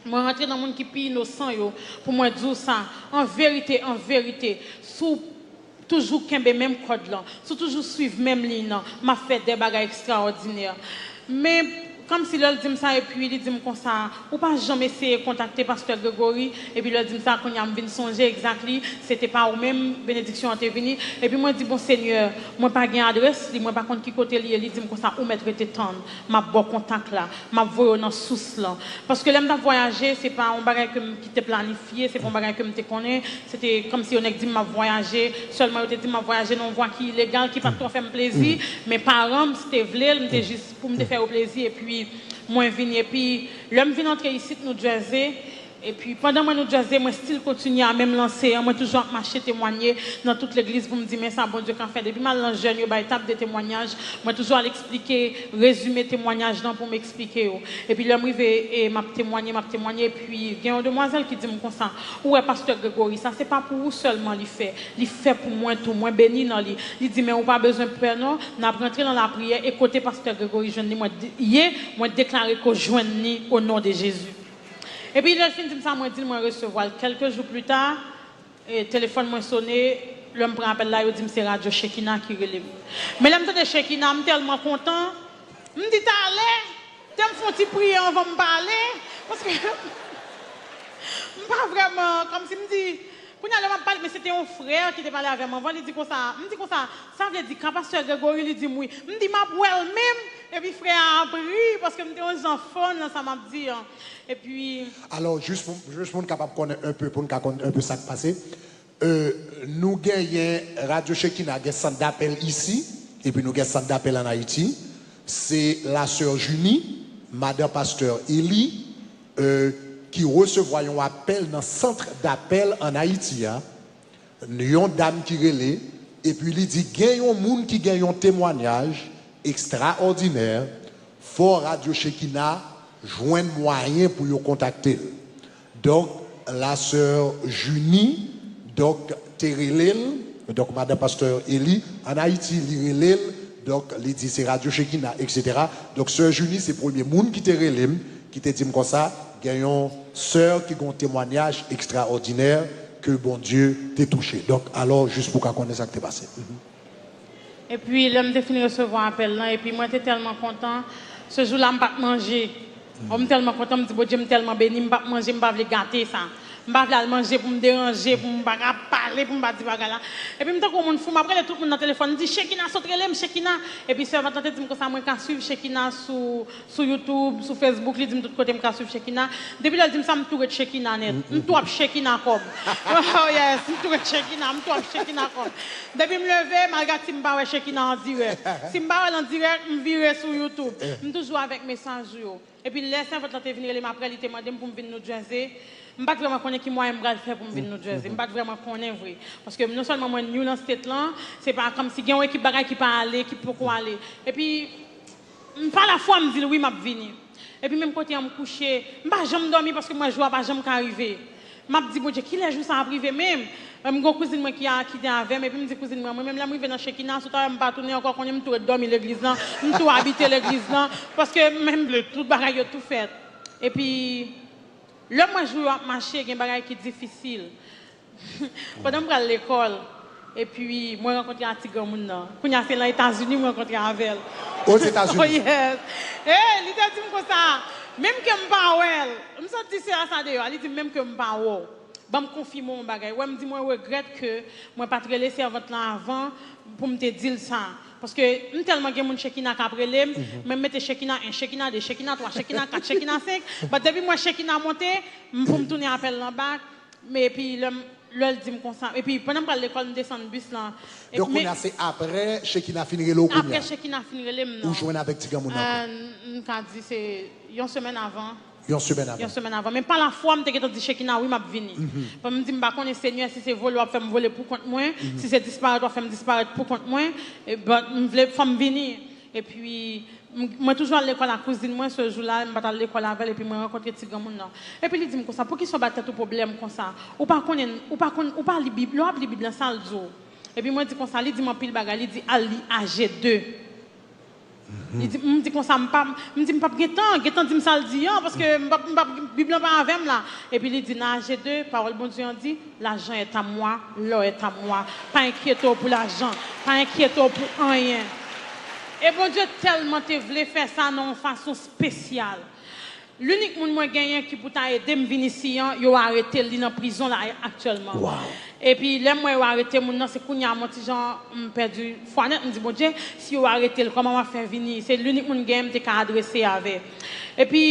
Mwen rantre nan moun ki pi inosan yo, pou mwen di w sa, an verite, an verite, si w toujou kenbe menm kòd lan, si w toujou swiv menm liy nan, m ap fè de bagay ekstraòdinè. Men, kòmsi lè l di m sa, epi li di m konsa, ou pa janm eseye kontakte pastè Gregory? Epi lè l di m sa, kounye a m vin sonje, exactly, se te pa ou menm, benediksyon an te vini. Epi mwen di, bon Senyè, mwen pa gen adrès li, mwen pa konn ki kote li ye. Li di m konsa, ou mèt rete tann, m ap ba w kontak la, m ap voye w nan sous lan. Paske lè m t ap vwayaje, se pa yon bagay ke m ki te planifye, se pa yon bagay ke m te konnen. Se te kòmsi yon nèg di m m ap vwayaje, sèlman yo te di m m ap vwayaje nan yon vwa ki ilegal, ki pa t twò fè m plezi, men paran m, si te vle l, m te jis pou m te fè yo plezi, epi mwen vini, epi lè m vin antre isit New Jersey, epi pandan mwen New Jersey, mwen still kontinye a menm lanse an, mwen toujou ap mache temwanye nan tout legliz pou m di, men sa Bondye ka fè. Depi m al nan jèn, yo bay tab de temwanyaj, mwen toujou al eksplike, rezime temwanyaj lan pou m eksplike yo. Epi lè m rive, e m ap temwanye, m ap temwanye, epi gen yon demwazèl ki di m konsa, ou wè pastè Gregory, sa se pa pou ou sèlman li fè, li fè pou mwen tou, mwen beni nan li. Li di, men ou pa bezwen pè non, n ap rantre nan lapriyè, e kote pastè Gregory jwenn li, mwen di, ye, mwen deklare ke w jwenn li o non de Jezi. Epi lè l fin di m sa, mwen di l mwen resevwa l. Kèlke jou pli ta, e, telefòn mwen sone, lè m pran apèl la, yo di m se Radyo Shekina ki rele m. Men lè m tande Shekina, m tèlman kontan, m di talè, te m fè yon ti priye anvan m pale, paske m pa vrèman, kòmsi m di, kounye a lè m ap pale, men se te yon frè ki te pale avè m anvan, li di konsa, m di konsa, sa vle di ka pastè Gregory? Li di m wi. M di m ap wè l menm, epi frè a ap ri, paske m te yon jan fun nan sa m ap di an. Epi Alò, jis pou, jis pou n kapab konnen un peu, pou n ka konn un peu sa k pase, euh, nou genyen, Radyo Shekina gen sant dapèl isi, epi nou gen sant dapèl ann Ayiti. Se la sè Junie, madan pastè Eli, euh, ki resevwa yon apèl nan sant dapèl ann Ayiti a, yon dam ki rele, epi li di gen yon moun ki gen yon temwanyaj ekstraòdinè, fò Radyo Shekina jwenn mwayen pou yo kontakte l. Donk, la sè Junie, donk, te rele l, Donk, madan pastè Eli, ann Ayiti, li rele l, donk, li di se Radyo Chekina, etsetera. Donk, sè Junie, se premye moun ki te rele m, ki te di m konsa, gen yon sè ki gen yon temwanyaj ekstraòdinè ke Bondye te touche. Donk, alò, jis pou w ka konnen sa k te pase. Mhm. Epi, lè m te fin resevwa apèl lan, epi mwen te tèlman kontan, se jou la, m pa t manje. Oh, m tèlman kontan, m di, Bondye, m tèlman beni, m p ap manje, m pa vle gate sa. M pa vle al manje pou m deranje, pou m pa ka pale, pou m pa di bagay la. Epi m tankou yon moun fou, m ap rele tout moun nan telefòn, m di, Chekina sot rele m, Chekina. Epi sèvant lan te di m konsa, mwen ka swiv Chekina sou, sou YouTube, sou Facebook, li di m tout kote m ka swiv Chekina. Depi lè l di m sa, m tou ret Chekina nèt. M tou ap Chekina kòb. Oh yes, m tou ret Chekina, m tou ap Chekina kòb. Depi m leve, m al gad si m pa wè Chekina an dirèk. Si m pa wè l an dirèk, m vire sou YouTube. M toujou avèk mesaj ou yo. Epi lè sèvant lan te vin rele m apre, li te mande m pou m vin New Jersey. M pa t vrèman konnen ki mwayen m pral fè pou m vin New Jersey. M pa t vrèman konnen vre. Paske non sèlman mwen new nan state lan, se pa kòmsi gen yon ekip bagay ki pa ale, ki poko ale. Epi, m pa lafwa, m di l wi, m ap vini. Epi menm kote an m kouche, m pa janm dòmi paske m wè jou a pa janm ka rive. M ap di, Bondye, kilè jou sa ap rive menm? M gen yon kouzin mwen ki a, ki te avè m, epi m di kouzin mwen, mwen menm lè m rive nan Chekina, sou ta m pa tounen ankò, konnen m tou ret dòmi legliz lan, m tou abite legliz lan, paske m menm vle tout bagay yo tou fèt. Epi, lè m wè jou yo ap mache, gen bagay ki difisil. Pandan m pral lekòl, epi mwen rankontre a ti granmoun nan. Kounye a se lan Etazini mwen rankontre avè l. Ozetazini? Oh yes. E li te di m konsa, menm ke m pa wè l, m sot di sè a sa deyò a, li di m menm ke m pa wè w. Ban m konfime w yon bagay. Wè m di mwen regrèt ke mwen pa t rele sèvant lan avan pou m te di l sa. Paske m tèlman gen moun Chekina k ap rele m, mwen m mete Chekina en, Chekina de, Chekina twa, Chekina kat, Chekina senk. But depi m wè Chekina monte, m pou m tounen apèl lan bak. Men epi lè m, lè l di m konsa, epi pandan m pral lekòl, m desann bis lan. Epi, Donk kounye a se apre Chekina fin rele w kounye apre a Chekina fin rele m nan. Ou jwenn avèk ti granmoun nan ankò? Ah, m ka di se yon semèn avan. Yon semèn Yon avan. semèn avan. Men pa lafwa, m te gentan di Chekina, wi, m ap vini. Bon, m di, m pa konnen, Senyè, si se vole w ap fè m vole pou kont mwen, si se disparèt w ap fè m disparèt pou kont mwen, e, but m vle, fò m vini. Epi, m, mwen toujou al lekòl ak kouzin mwen, se jou la, m pa t al lekòl avè l, epi mwen rankontre ti granmoun nan. Epi li di m konsa, poukisa w ba tèt ou pwoblèm konsa? Ou pa konnen, ou pa konn, ou pa li Bib, lè w ap li Bib lan, sa l di w? Epi mwen di konsa, li di m anpil bagay, li di, al li A G de. Li di, m di konsa, m pa, m di, m p ap gen tan, gen tan di m sa l di an, paske m p ap, m p ap, Bib lan pa avè m la. Epi li di, nan A G de, pawòl Bondye an di, l'argent est à moi, l'or est à moi. Pa enkyete w pou lajan, pa enkyete w pou anyen. E Bondye tèlman te vle fè sa nan yon fason espesyal. Linik moun mwen genyen ki pou ta ede m vin isi an, yo arete l, li nan prizon la aktyèlman. Epi lè m wè yo arete moun nan, se kounye a mwen ti jan m pèdi fwa nèt, m di, Bondye, si yo arete l, kòman m ap fè vini? Se linik moun m genyen m te ka adrese avè. Epi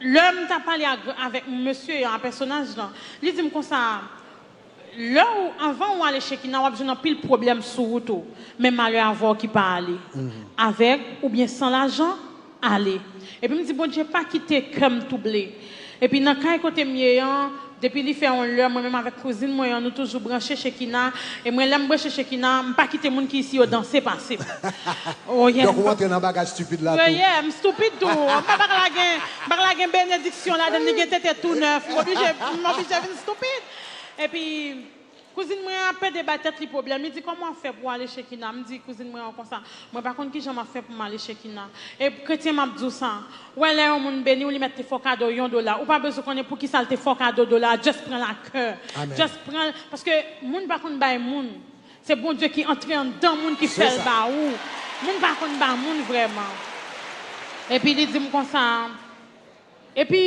lè m t ap pale ak, avèk mesye an, a pèsonaj lan, li di m konsa, lè w, anvan w ale Chekina, w ap jwenn anpil pwoblèm sou wout ou. Men malè avè w ki pa ale. Avèk oubyen san lajan, ale. Epi m di, Bondye, pa kite kè m twouble. Epi nan kay kote m ye an, depi li fè yon lè, mwen menm avèk kouzin mwen an, nou toujou branche Chekina. E mwen, lè m branche Chekina, m pa kite moun ki isi yo danse pase m. Oh, yeah, Donk ou antre nan bagay stupid la tou. Yeah, m stupid tou. M pa, pa ka lage, m pa ka lage benediksyon ladan, li gen tete tou nèf. M oblije, m oblije vin stupid. Epi, kouzin mwen an pede bay tèt li pwoblèm. Li di, kòman w ap fè pou w ale Chekina? M di kouzin mwen an konsa, mwen pa konn kijan m ap fè pou m ale Chekina. E kretyen, m ap di w sa, w wè lè yon moun beni w, li mèt te fè w kado yon dola. Ou pa bezwen konnen poukisa l te fè w kado dola a, just pran l a kè. Just pran l, paske moun pa konn bay moun. Se Bondye ki antre anndan moun ki fè l ba ou. Moun pa konn ba moun vrèman. Epi li di m konsa, epi,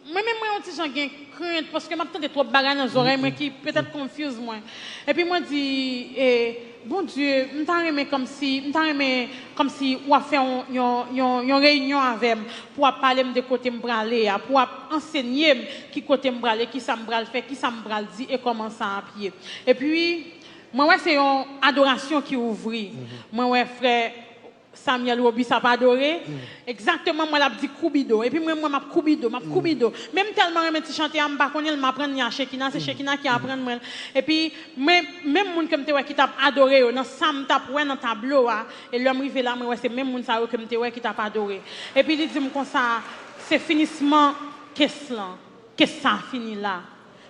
mwen menm mwen yon ti jan gen krent, paske m ap tande twòp bagay nan zòrèy mwen ki petèt confuse mwen. Epi mwen di, e, Bondye, m ta renmen kòmsi, m ta renmen kòmsi w ap fè yon, yon, yon, yon reyinyon avè m, pou w ap pale m de kote m prale a, pou w ap ansenye m ki kote m prale, kisa m pral fè, kisa m pral di e kòman sa ap ye. Epi, mwen wè se yon adorasyon ki ouvri. Mwen wè frè Samuel Robis ap adore. Egzakteman, mwen l ap di koubido. Epi mwen, mwen m ap koubido, m ap koubido. Men m tèlman renmen ti chante a, m pa konnen l, m aprann li a Chekina, se Chekina ki aprann mwen l. Epi mwen, menm moun ke m te wè ki t ap adore yo, nan sa m t ap wè nan tablo a, e lè m rive la, mwen wè se menm moun sa yo ke m te wè ki t ap adore. Epi li di m konsa, se finisman kes lan. Kes sa a fini la.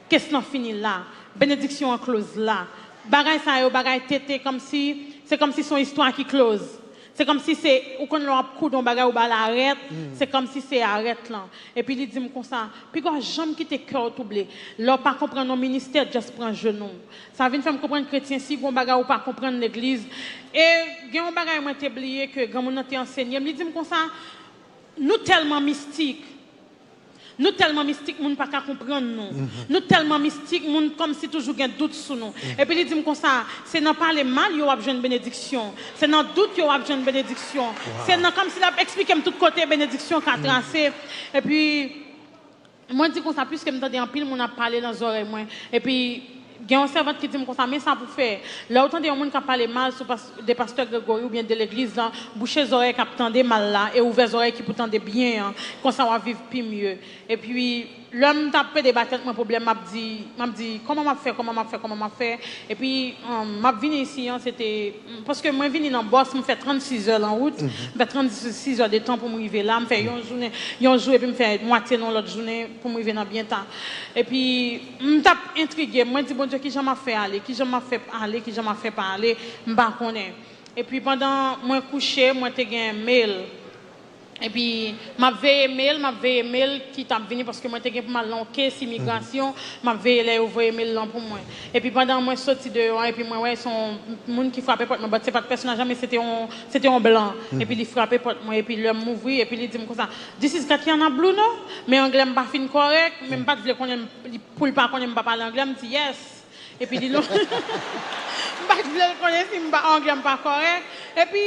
Kes lan fini la. Benediksyon an close la. Bagay sa yo, bagay tete, kòmsi, se kòmsi se yon istwa ki close. Se kòmsi se, ou konn lè w ap koud yon bagay ou ba l arèt, se kòmsi se arèt lan. Epi li di m konsa, piga w janm kite kè w twouble. Lè w pa konprann yon ministè, just pran jenou w. Sa vin fè m konprann kretyen, si gon bagay ou pa konprann legliz. E gen yon bagay mwen te bliye ke granmoun nan te ansenye m, li di m konsa, nou tèlman mistik. Nou tèlman mistik, moun pa ka konprann nou. Nou tèlman mistik, moun kòmsi toujou gen dout sou nou. Epi li di m konsa, se nan pale mal yo w ap jwenn benediksyon. Se nan dout yo w ap jwenn benediksyon. Se nan kòmsi l ap eksplike m tout kote benediksyon ka trase. Epi, mwen di konsa, piske m tande anpil moun ap pale nan zòrèy mwen. Epi, gen yon sèvant ki di m konsa, men sa pou fè. Lè w tande yon moun k ap pale mal sou pas, de pastè Gregory oubyen de legliz lan, bouche zòrèy k ap tande mal la e ouvè zòrèy ki pou tande byen an. Konsa w ap viv pi mye. Epi, lè m t ap pede ba tèt mwen pwoblèm, m ap di, m ap di, kòman m ap fè, kòman m ap fè, kòman m ap fè? Epi, um, m ap vini isi an, se te, paske mwen vini nan bòs, m fè trannsis zè lan wout, m fè trannsis zè de tan pou m rive la, m fè yon jounen, yon jou, epi m fè mwatye nan lòt jounen pou m rive nan byen ta. Epi, m t ap entrige, mwen di, Bondye, kijan m ap fè ale, kijan m ap fè ale, kijan m ap fè pa ale, m pa konnen. Epi pandan mwen kouche, mwen te gen mail. Epi m ap veye mail, m ap veye mail ki t ap vini paske mwen te gen pou m al nan yon case imigrasyon, m ap veye lè yo voye mail lan pou mwen. Epi pandan mwen soti deyò an, epi mwen wè se yon moun ki frape pòt mwen, but se pa t pèsonaj lan, men se te yon, se te yon blan. Epi li frape pòt mwen, epi lè m ouvri, epi li di m konsa, "This is Katiana Bluno?" Men anglè m pa fin kòrèk, men m pa t vle konnen, li, pou l pa konnen m pa pale anglè, m di, "Yes." Epi li non. M pa t vle l konnen si m pa, anglè m pa kòrèk. Epi,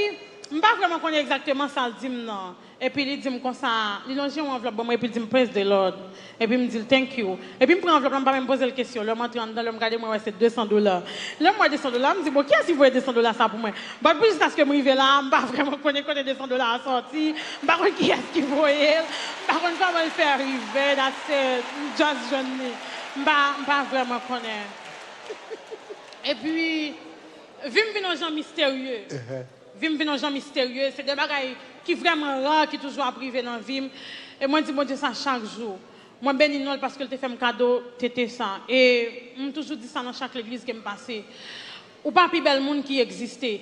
m pa vrèman konnen egzakteman sa l di m nan. Epi li di m konsa, li lonje yon anvlòp ban mwen, epi li di m, "Praise the Lord." Epi m di l, "Thank you." Epi m pran anvlòp la, m pa menm poze l kesyon. Lè m antre anndan, lè m gade, mwen wè se de san dola. Lè m wè de san dola, m di, "Bon, kiyès ki voye de san dola sa pou mwen?" But pou jiskaske m rive la, m pa vrèman konnen kote de san dola a sòti. M pa konn kiyès ki voye l. M pa konn kòman l fè rive. That's it. M just jwenn li. M pa, m pa vrèman konnen. Epi, vi m vin yon jan misterye. Vi m vin yon jan misterye. Se de bagay ki vrèman ra ki toujou ap rive nan vi m. E mwen di Bondye sa chak jou. Mwen beni non l paske l te fè m kado tete sa. E m toujou di sa nan chak legliz ke m pase. Ou pa pi bèl moun ki egziste.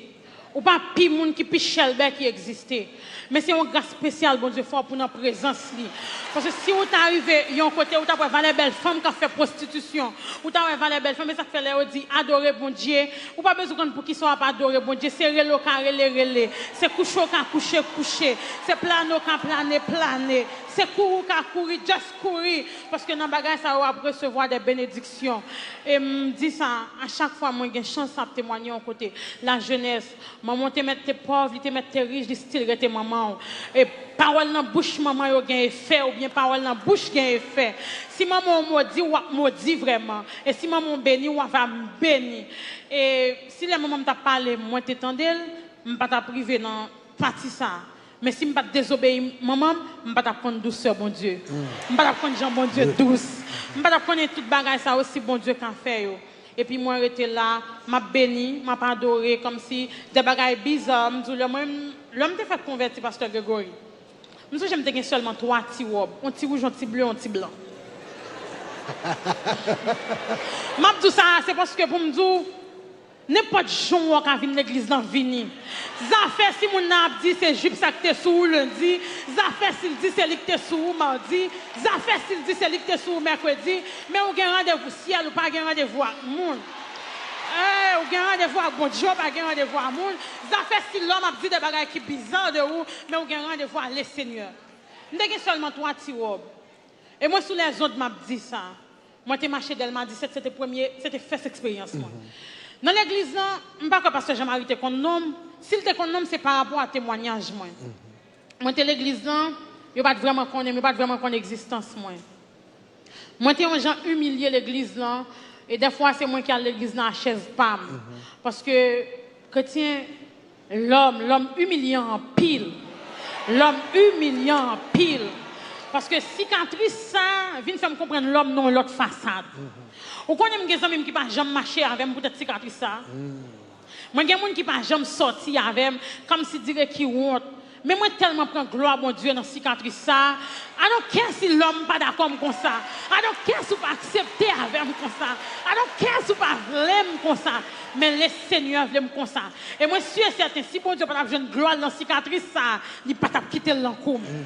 Ou pa pi moun ki pi chèlbè ki egziste. Men se yon gras espesyal Bondye fè w pou nan prezans li. Paske si ou ta rive yon kote, ou ta wè valè bèl fanm k ap fè pwostitisyon. Ou ta wè valè bèl fanm, e sa k fè lè yo di adore Bondye, ou pa bezwen konn poukisa w ap adore Bondye. Se rele w ka rele, rele. Se kouche w ka kouche, kouche. Se plane w ka plane, plane. Se kouri w ka kouri, just kouri. Paske nan bagay sa yo, w ap resevwa de benediksyon. E m di sa, a chak fwa mwen gen chans ap temwanye yon kote. Lajenès, manman w te mèt te pòv, li te mèt te rich, li still rete manman w. E pawòl nan bouch manman yo gen efè, oubyen pawòl nan bouch gen efè. Si manman w modi, w ap modi vrèman. E si manman w beni, w ap beni. E si lè manman m t ap pale, mwen te tande l, m pa t ap rive nan pati sa a. Men si m pa t dezobeyi manman m, m pa t ap konn dousè Bondye. M pa t ap konn jan Bondye dous. M pa t ap konnen tout bagay sa yo si Bondye ka fè yo. Epi mwen rete la, m ap beni, m ap adore, kòmsi de bagay biza, m di w lè mwen, lè m te fèk konvèti, Pastè Gregory, m sonje m te gen sèlman twa ti wòb, yon ti wouj, yon ti ble, yon ti blan. M ap di w sa, se paske pou m di w, nenpòt jan w ka vin legliz lan, vini. Zafè si moun nan ap di se jip sa k te sou ou lendi, zafè si l di se li k te sou ou madi, zafè si l di se li k te sou ou mèkredi, men ou gen randevou syèl, ou pa gen randevou ak moun. Eh, ou gen randevou ak Bondye, ou pa gen randevou ak moun. Zafè si lòm ap di de bagay ki biza de ou, men ou gen randevou ak Lesenyè. M te gen sèlman twa ti wòb. E mwen sou lèzond m ap di sa. Mwen te mache Dèlma disèt, se te premye, se te fès eksperyans mwen. Nan legliz lan, m pa kwè pastè Jean Marie te konn non m. Si l te konn non m, se pa rapò a temwanyaj mwen. Mwen te legliz lan, yo pa t vrèman konnen m, yo pa t vrèman konn egzistans mwen. Mwen te yon jan imilye legliz lan, e dèfwa se mwen ki al legliz lan a chèz pa m. Paske kretyen, lòm, lòm imilyan anpil. Lòm imilyan anpil. Paske sikatris sa vin fè m konprann lòm nan yon lòt fasad. Ou konnen m gen zanmi m ki pa janm mache avè m poutèt sikatris sa. Mwen gen moun ki pa janm sòti avè m, kòmsi dire ki wont. Men mwen tèlman pran glwa Bondye nan sikatris sa a. I don't care si lòm pa dakò m konsa. I don't care si w pa aksepte avè m konsa. I don't care si w pa vle m konsa. Men Lesenyè vle m konsa. E mwen si e sèten, si Bondye pa t ap jwenn glwa l nan sikatris sa a, li pa t ap kite l nan kou m.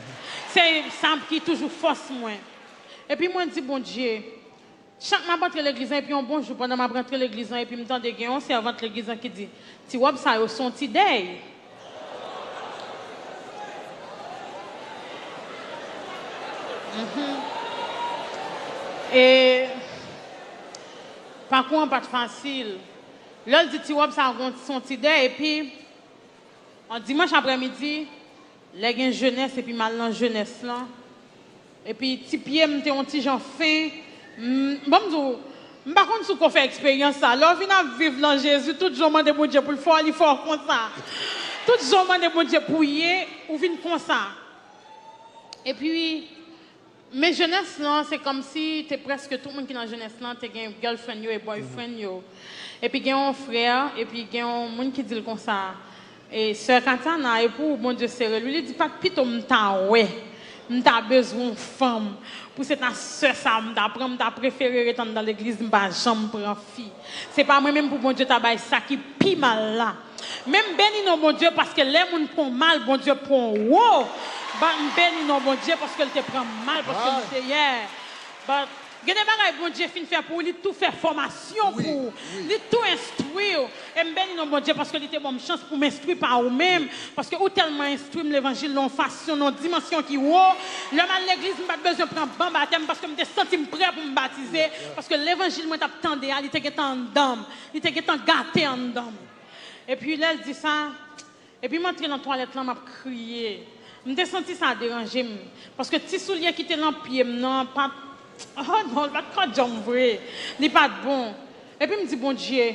Se sa ki toujou fòs mwen. Epi mwen di Bondye, chak m ap antre legliz lan, epi yon bon jou, pandan m ap rantre legliz lan, epi m tande gen yon sèvant legliz lan ki di, "Ti wòb sa yo se yon ti dèy." Mhm. E pakou an pa t fasil. Lè l di ti wòb sa yo se yon ti dèy, epi yon dimanch aprèmidi, lè gen jenès epi m al nan jenès lan, epi ti pye m te yon ti jan fen. M, ban m di w, m pa konn si w ko fè eksperyans sa. Lè w vin ap viv nan Jezi, tout jan w mande Bondye pou l fè w, li fè w konsa. Tout jan w mande Bondye pou w ye, ou vin konsa. Epi, men jenès lan, se kòmsi te prèske tout moun ki nan jenès lan te gen girlfriend yo e boyfriend yo. Epi gen yon frè, epi gen yon moun ki di l konsa, e, "Sè Katana, e pou ou Bondye sere l, wi." Li di, "Pa t pito m ta wè, m ta bezwen yon fanm. Pou se ta sè sa a m ta pran, m ta prefere ret anndan legliz, m pa janm pran fi." Se pa mwen menm pou Bondye ta bay sa ki pi mal la. Men m beni non Bondye paske lè moun pran w mal, Bondye pran w wo. But m beni non Bondye paske l te pran m mal, paske m te, yeah. But gen de bagay Bondye fin fè pou ou, li tou fè fòmasyon pou ou. Li tou enstwi w. E m beni non Bondye paske li te ban m chans pou m enstwi pa ou menm. Paske ou tèlman enstwi m levanjil nan yon fasyon, nan yon dimansyon ki wo. Lè m al legliz, m pa t bezwen pran ban batèm paske m te santi m prè pou m batize. Paske levanjil mwen t ap tande a, li te gentan anndan m. Li te gentan gate anndan m. Epi lè l di sa, epi m antre nan twalèt lan, m ap kriye. M te santi sa deranje m. Paske ti soulye ki te nan pye m nan pa t, oh non, li pa t kòdjòm vre. Li pa t bon. Epi m di, "Bondye,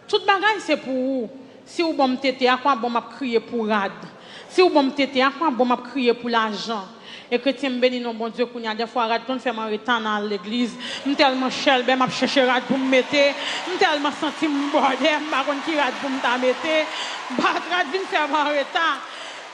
tout bagay se pou ou. Si ou ban m tete a, kwa bon m ap kriye pou rad? Si ou ban m tete a, kwa bon m ap kriye pou lajan?" E kretyen, m beni non Bondye kounye a. Dèfwa rad konn fè m an reta nan al legliz. M tèlman chèlbè, m ap chèche rad pou m mete. M tèlman santi m bòdè, m pa konn ki rad pou m ta mete. Bat rad vin fè m an reta.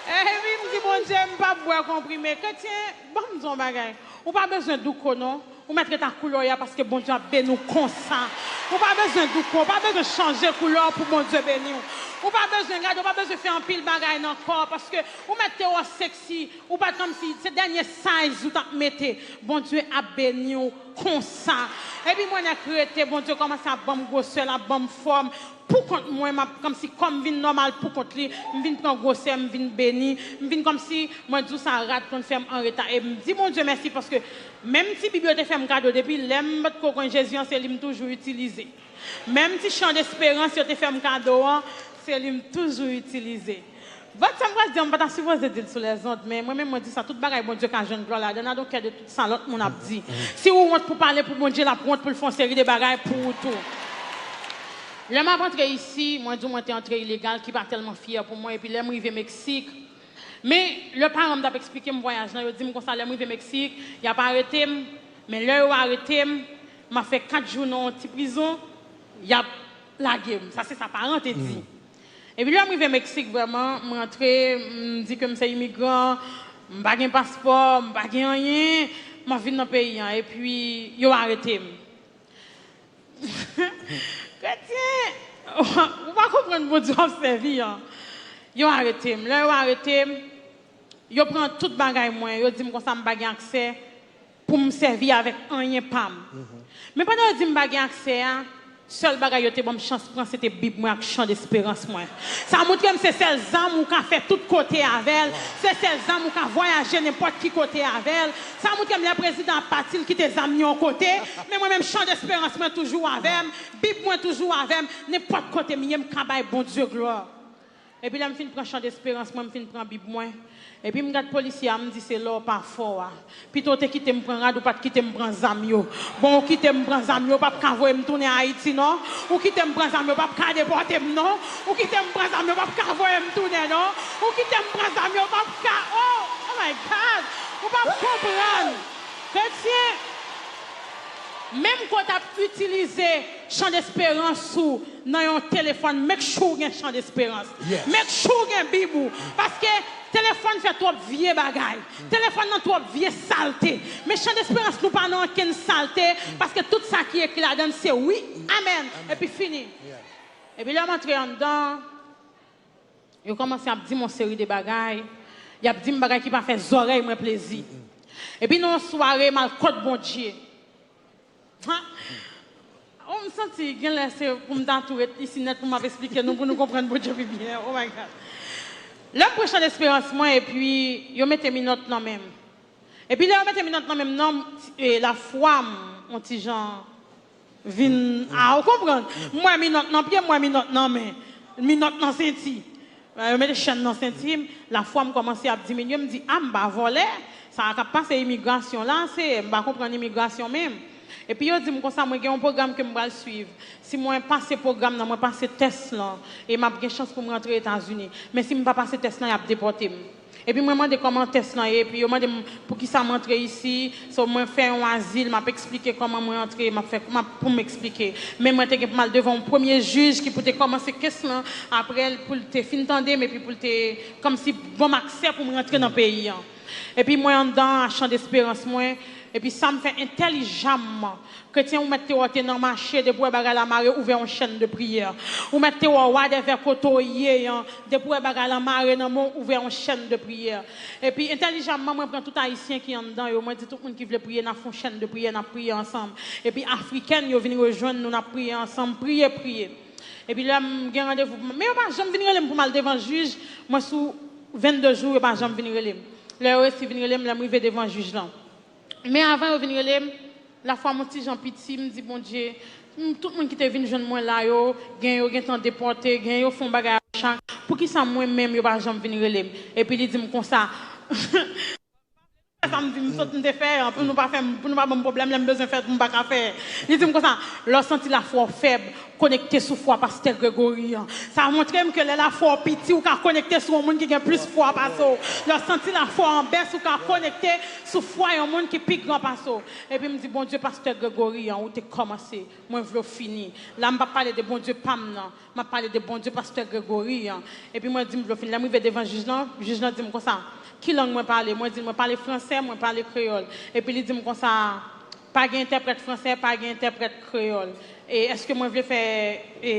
Epi m di, "Bondye, m p ap bwè konprime." Kretyen, ban m di w yon bagay. Ou pa bezwen douko non. Ou mèt ret ak koulè w ye a paske Bondye ap beni w konsa. Ou pa bezwen douko, ou pa bezwen chanje koulè w pou Bondye beni w. Ou pa bezwen gade, ou pa bezwen fè anpil bagay nan kò w paske ou mèt te wè w seksi, ou pa t kòmsi se dènye size ou t ap mete. Bondye ap beni w konsa. Epi mwen nèk rete, Bondye kòmanse ap ban m gwosè, l ap ban m fòm. Pou kont mwen, m ap kòmsi kò m vin nòmal pou kont li, m vin pran gwosè, m vin beni, m vin kòmsi, mwen di w sa, rad konn fè m an reta. E m di Bondye mèsi paske menm ti bib yo te fè m kado, depi lè m potko konn Jezi an, se li m toujou itilize. Menm ti chan desperans yo te fè m kado an, se li m toujou itilize. But sa m pral di an, m pa ta sipoze di l sou lèzond, men mwen menm mwen di sa, tout bagay Bondye ka jwenn glwa ladan l, I don't care de tout sa lòt moun ap di. Si ou wont pou pale pou Bondye, l ap wont pou l fè yon seri de bagay pou ou tou. Lè m ap antre isi, mwen di w mwen te antre ilegal, ki pa tèlman fyè pou mwen, epi lè m rive Meksik, men lè paran m t ap eksplike m vwayaj lan, yo di m konsa, lè m rive Meksik, y ap arete m, men lè yo arete m, m ap fè kat jou nan yon ti prizon, y ap lage m. Sa se sa paran te di. Epi lè m rive Meksik, vrèman, m rantre, m di ke m se imigran, m pa gen paspò, m pa gen anyen, m ap vin nan peyi an, epi yo arete m. Kretyen, ou pa konprann Bondye w ap sèvi an. Yo arete m. Lè yo arete m, yo pran tout bagay mwen. Yo di m konsa m pa gen aksè pou m sèvi avèk anyen pa m. Men pandan yo di m pa gen aksè a, sèl bagay yo te ban m chans pran, se te bib mwen ak chan desperans mwen. Sa montre m se sèl zam ou ka fè tout kote avè l. Se sèl zam ou ka vwayaje nenpòt ki kote avè l. Sa montre m lè prezidan ap pati, l kite zam li yon kote. Men mwen menm, chan desperans mwen toujou avè m. Bib mwen toujou avè m. Nenpòt kote m ye, m ka bay Bondye glwa. Epi lè m fin pran chan desperans mwen, m fin pran bib mwen. Epi m gad polisye a, m di, "Se lè w pa fò a. Pito w te kite m pran rad, ou pa t kite m pran zam yo. Bon, ou kite m pran zam yo, ou p ap ka voye m tounen Ayiti non. Ou kite m pran zam yo, ou p ap ka depòte m non. Ou kite m pran zam yo, ou p ap ka voye m tounen non. Ou kite m pran zam yo, ou p ap ka, oh, oh my God. Ou p ap konprann. Kretyen." Menm ke w t ap itilize Chan Desperans ou nan yon telefòn, make sure w gen Chan Desperans. Make sure w gen Bib ou. Paske telefòn fè twòp vye bagay. Telefòn nan twòp vye salte. Men Chan Desperans nou pa nan ankenn salte, paske tout sa ki ekri ladan l se wi, amèn, epi fini. Epi lè m antre anndan, yo kòmanse ap di m yon seri de bagay. Y ap di m bagay ki pa fè zòrèy mwen plezi. Epi nan yon sware, m al kot Bondye. Ha! Oh, m santi genlè se pou m ta tou ret isi nèt pou m ap esplike nou, pou nou konprann Bondye pi byen. Oh my God. Lè m pran Chan Desperans mwen, epi yo mete minòt nan men m. Epi lè yo mete minòt nan men m nan, e, lafwa m, yon ti jan vin, a, ou konprann? M wè minòt nan pye m, m wè minòt nan men, minòt nan senti. Lè yo mete chèn nan senti m, lafwa m kòmanse ap diminye, m di, a, m pa vòlè, sa k ap pase imigrasyon la, se, m pa konprann imigrasyon menm. Epi yo di m konsa, mwen gen yon pwogram ke m pral swiv. Si mwen pase pwogram nan, mwen pase tès lan, e m ap gen chans pou m rantre Etazini. Men si m pa pase tès lan, y ap depòte m. Epi mwen mande kòman tès lan ye, epi yo mande m poukisa m antre isi. So, mwen fè yon azil, m ap eksplike kòman mwen antre, m ap fè, m ap, pou m eksplike. Men mwen te gen pou m al devan yon premye jij ki pou te kòmanse kes lan, apre l, pou l te fin tande m, epi pou l te kòmsi ban m aksè pou m rantre nan peyi an. Epi mwen anndan a Chan Desperans mwen, epi sa m fè entèlijamman. Kretyen, ou mèt te wè w te nan mache, depi w wè bagay la mare, ouvè yon chèn de priyè. Ou mèt te wè w wadèvè kote w ye an, depi w wè bagay la mare nan men w, ouvè yon chèn de priyè. Epi entèlijamman, mwen pran tout Ayisyen ki anndan yo, mwen di tout moun ki vle priye, n ap fè yon chèn de priyè, n ap priye ansanm. Epi Afrikèn yo vin rejwenn nou, n ap priye ansanm, priye, priye. Epi lè m gen randevou, men yo pa janm vin rele m pou m al devan jij, mwen sou vennde jou, yo pa janm vin rele m. Lè yo resi vin rele m, lè m rive devan jij lan. Men avan yo vin rele m, lafwa m yon ti jan piti, m di, Bondye, m, tout moun ki te vin jwenn mwen la yo, gen yo gentan depòte, gen yo fè yon bagay ak chak. Poukisa mwen menm yo pa janm vin rele m? Epi li di m konsa, sa m di m sot m te fè an, pou nou pa fè m, pou nou pa ban m pwoblèm, lè m bezwen fè m pa ka fè. Li di m konsa, lè w santi lafwa w fèb, konekte sou fwa pastè Gregory an. Sa montre m ke lè lafwa w piti, ou ka konekte sou yon moun ki gen plis fwa pase w. Lè w santi lafwa w an bès, ou ka konekte sou fwa yon moun ki pi gran pase w. Epi m di, Bondye, pastè Gregory an, ou te kòmanse. Mwen vle w fini. La, m p ap pale de Bondye pa m nan. M ap pale de Bondye pastè Gregory an. Epi mwen di, m vle w fini. Lè m rive devan jij lan, jij lan di m konsa, ki lang mwen pale? Mwen di l, mwen pale fransè, mwen pale kreyòl. Epi li di m konsa, pa gen entèprèt fransè, pa gen entèprèt kreyòl. E èske mwen vle fè, e,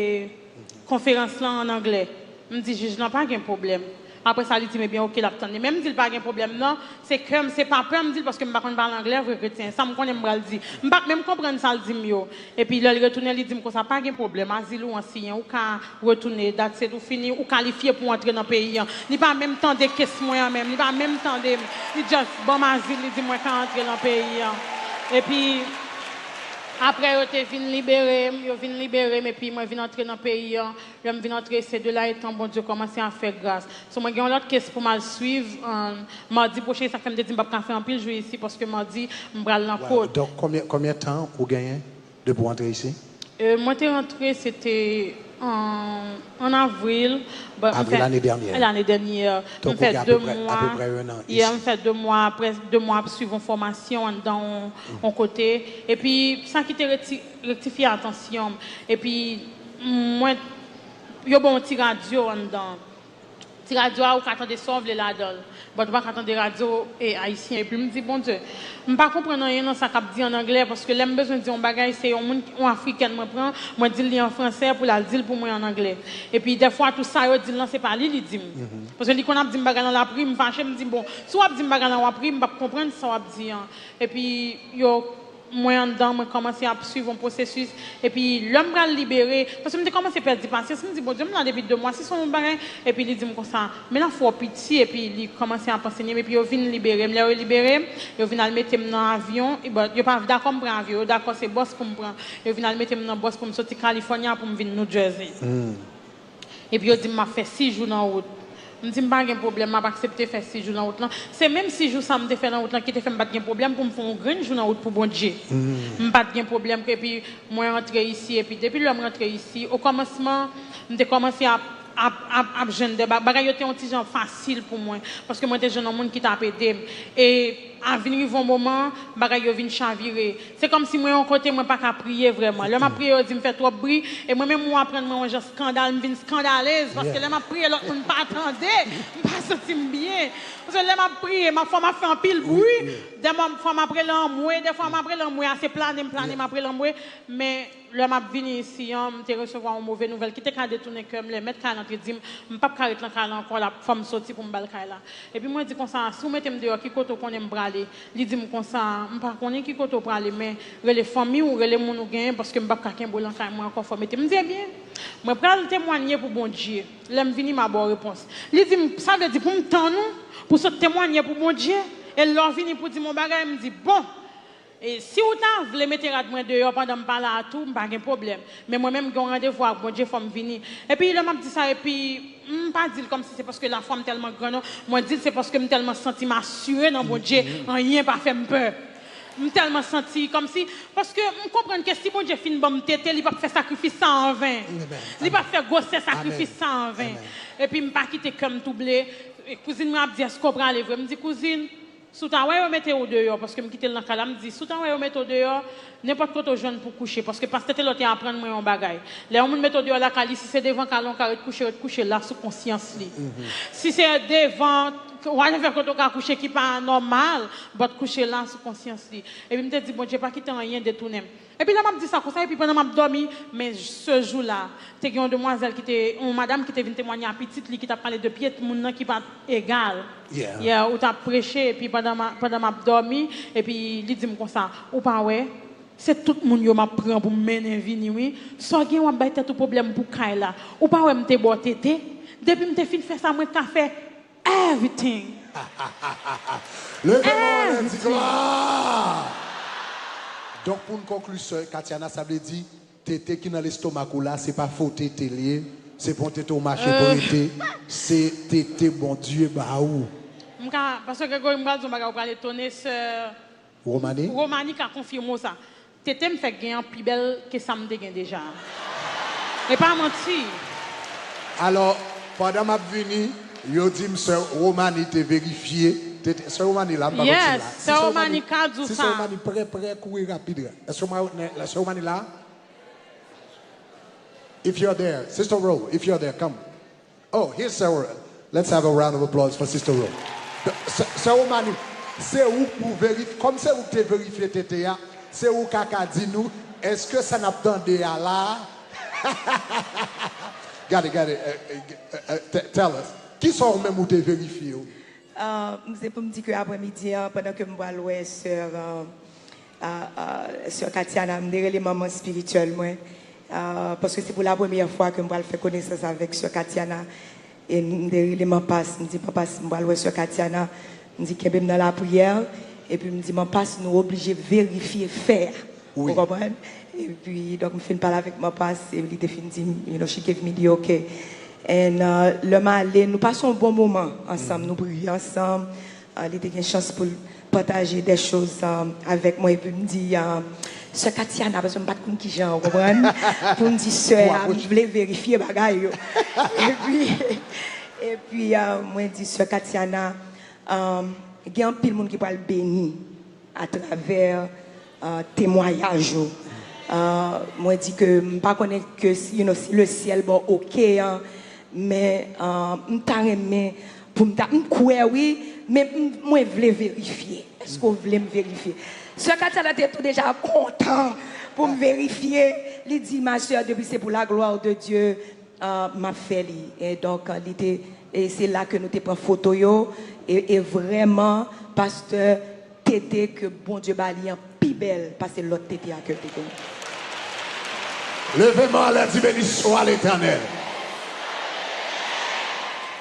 konferans lan ann anglè? M di jij lan, pa gen pwoblèm. Apre sa, li di m, ebyen, oke, l ap tann li. Men m di l, pa gen pwoblèm, non. Se kè m, se pa pè m di l, paske m pa konn pale anglè vre, kretyen. Sa m konnen m pral di. M pa t menm konprann sa l di m yo. Epi lè l retounen, li di m konsa, pa gen pwoblèm, azil ou an siyen, ou ka retounen, that's it, ou fini, ou kalifye pou w antre nan peyi an. Li pa menm tande kes mwen an menm, li pa menm tande m. Li just ban m azil, li di mwen ka antre nan peyi an. Epi, apre yo te vin libere m, yo vin libere m, epi mwen vin antre nan peyi an. Lè m vin antre, se de la etan Bondye kòmanse a fè gras. So, mwen gen yon lòt kes pou m al swiv, um, madi pwochen, sa fè m te di m p ap ka fè anpil jou isi, paske madi, m pral nan kot. Donk, konbyen, konbyen tan ou genyen depi w antre isi? Euh, mwen te rantre, se te an, an avril. Avril lane dènyè. Lane dènyè. Donk, ou gen apeprè, apeprè yon an isi. Yeah, m fè de mwa, prèske de mwa ap swiv yon fòmasyon anndan yon, yon kote. Epi, sa ki te reti-, rektifye atansyon m. Epi, mwen, yo ba w yon ti radyo anndan. Ti radyo a, ou ka tande sa w vle ladan l. But ou pa ka tande radyo, e, ayisyen. Epi m di, Bondye, m pa konprann anyen nan sa k ap di ann anglè, paske lè m bezwen di yon bagay, se yon moun, yon afrikèn mwen pran, mwen di l li an fransè pou l al di l pou mwen ann anglè. Epi dèfwa tou sa yo di l lan, se pa li li di m. Paske li konn ap di m bagay lan, l ap ri, m fache, m di, bon, si w ap di m bagay lan, w ap ri, m p ap konprann sa w ap di an. Epi yo Mwen anndan, mwen kòmanse ap swiv yon pwosesis, epi lè m pral libere, paske m te kòmanse pèdi pasyans, m di, Bondye, m la depi de mwa, si se yon bagay, epi li di m konsa, men lafwa w piti, epi li kòmanse ap ansenye m, epi yo vin libere m. Lè yo libere m, yo vin al mete m nan avyon, e bon, yo pa dakò m pran avyon, yo dakò se bòs pou m pran, yo vin al mete m nan bòs pou m soti California pou m vin New Jersey. Epi yo di m m ap fè sis jou nan wout. M di m pa gen pwoblèm, m ap aksepte fè sis jou nan wout lan. Se menm sis jou sa m te fè nan wout lan ki te fè m pa t gen pwoblèm pou m fè yon grenn jou nan wout pou Bondye. M pa t gen pwoblèm, epi mwen rantre isi, epi depi lè m rantre isi, okòmansman, m te kòmanse ap, ap, ap, ap jwenn de ba-, bagay yo te yon ti jan fasil pou mwen, paske mwen te jwenn yon moun ki t ap ede m. E A vin rive yon moman, bagay yo vin chavire. Se kòmsi mwen yon kote mwen pa ka priye vrèman. Lè m ap priye, yo di m fè twòp bri, e mwen menm ou aprann mwen yon jan skandal, m vin skandalez, paske lè m ap priye, lòt moun pa tande, m pa santi m byen. Paske lè m ap priye, m ap, fò m ap fè anpil bri, dè m, fò m ap rele anmwe, dèfwa m ap rele anmwe, a se plane m plane, m ap rele anmwe, men lè m ap vini isi an, m te resevwa yon move nouvèl ki te ka detounen kè m, lè mèt kay la te di m, m p ap ka ret nan kay la ankò, l ap, fò m soti pou m ba l kay la. Epi mwen di konsa, si w mete m deyò, ki kote w konnen m prale? Li di m konsa, m pa konnen ki kote w prale, men rele fanmi w, rele moun ou genyen, paske m p ap ka kenbe w nan kay mwen ankò, fò w mete m. M di, ebyen, mwen pral temwanye pou Bondye. Lè m vini, m a ba w repons. Li di m, sa vle di pou m tann ou, pou w sot temwanye pou Bondye, e lè w vini pou di m yon bagay, m di, bon, e si w ta vle mete rad mwen deyò pandan m pa la a tou, m pa gen pwoblèm. Men mwen menm, m gen yon randevou ak Bondye, fò m vini. Epi lè m ap di sa, epi m pa di l kòmsi se paske lafwa m tèlman gran, non. Mwen di l se paske m tèlman santi m asire nan Bondye, anyen pa fè m pè. M tèlman santi kòmsi, paske m konprann ke si Bondye fin ban m tete, li p ap fè sakrifis sa an ven. Li p ap fè gwosè sakrifis sa an ven. Epi m pa kite kè m twouble. E kouzin mwen ap di, èske w prale vre? M di, kouzin, si w ta wè yo mete w deyò, paske m kite l nan kay la, m di, si w ta wè yo mete w deyò, nenpòt kote w jwenn pou kouche, paske pastè Telò te aprann mwen yon bagay. Lè yon moun mete w deyò lakay li, si se devan kay la w ka ret kouche, ret kouche la sou konsyans li. Si se devan, whatever kote w ka kouche ki pa nòmal, but kouche la sou konsyans li. Epi m te di, Bondye, pa kite anyen detounen m. Epi lè m ap di sa konsa, epi pandan m ap dòmi, men se jou la, te gen yon demwazèl ki te, yon madanm ki te vin temwanye a pitit li, ki t ap pale de pye moun nan ki pa t egal. Yeah, ou t ap preche, epi pandan m a, pandan m ap dòmi, epi li di m konsa, ou pa wè, se tout moun yo m ap pran pou m mennen vini, wi. Sa w gen, w ap bay tèt ou pwoblèm pou kay la. Ou pa wè m te ba w tete? Depi m te fin fè sa, mwen ka fè everything. Leve men w anlè, di glwa. Donk, pou n konkli, sè Katiana, sa vle di, tete ki nan lestomak ou la, se pa fo tete l ye, se pa yon tete w mache prete, se tete Bondye ba ou. M ka, pastè Gregory, m pral di yon bagay, ou pral etone, sè Romani? Romani ka konfime w sa. Tete m fèk gen an pi bèl ke sa m te gen deja. E pa manti. Alò, pandan m ap vini, yo di m sè Romani te verifye. Tete, sè Romani la, m pa konn si la. Yes, sè Romani ka di w sa. Si sè Romani prè, prè, kouri rapid. Èske sè Romani la? If you're there, Sister Ro, if you're there, come. Oh, here's Sarah. Let's have a round of applause for Sister Ro. Sè, sè Romani, se ou k pou verifye, kòm se ou k te verifye tete a, se ou k ka di nou, èske sa n ap tande a la a? Gade, gade, eh, eh, eh, eh, te- tell us. Kisa ou menm ou te verifye ou? Ah, se pou m di ke aprèmidi an, pandan ke m pral wè sè, ah, ah, ah, sè Katiana, m te rele manman espirityèl mwen, ah, paske se pou la premyè fwa ke m pral fè konesans avèk sè Katiana. E m te rele Manpas, m di, Manpas, m pral wè sè Katiana. M di, kenbe m nan lapriyè. Epi m di, Manpas, nou oblije verifye fè a. Ou konprann? Epi, donk, m fin pale avèk Manpas, e li te fin di m, you know, she gave me the okay. And, uh, lè m ale, nou pase yon bon moman ansanm, nou priye ansanm. Uh, li te gen chans pou l pataje de choz, um, avèk mwen, epi m di, um, sè Katiana, paske m pa t konn kijan, ou konprann, pou m di sè a, m vle verifye bagay yo. Epi, epi, uh, mwen di, sè Katiana, um, gen anpil moun ki pral beni atravè, uh, temwayaj ou. Uh, mwen di ke m pa konnen ke, you know, si le syèl ba w oke an, men, uh, m ta renmen pou m ta, m kwè wi, men m- mwen vle verifye. Èske w vle m verifye? Sè Katiana te tou deja kontan pou m verifye. Li di, ma sè, depi se pou la gloire de Dieu, uh, m ap fè li. E donk, li te, e se la ke nou te pran foto yo. E, e vrèman, pastè, tete ke Bondye ba li an pi bèl pase lòt tete a ke l te genyen. Leve men w anlè, di, béni soit l'Éternel.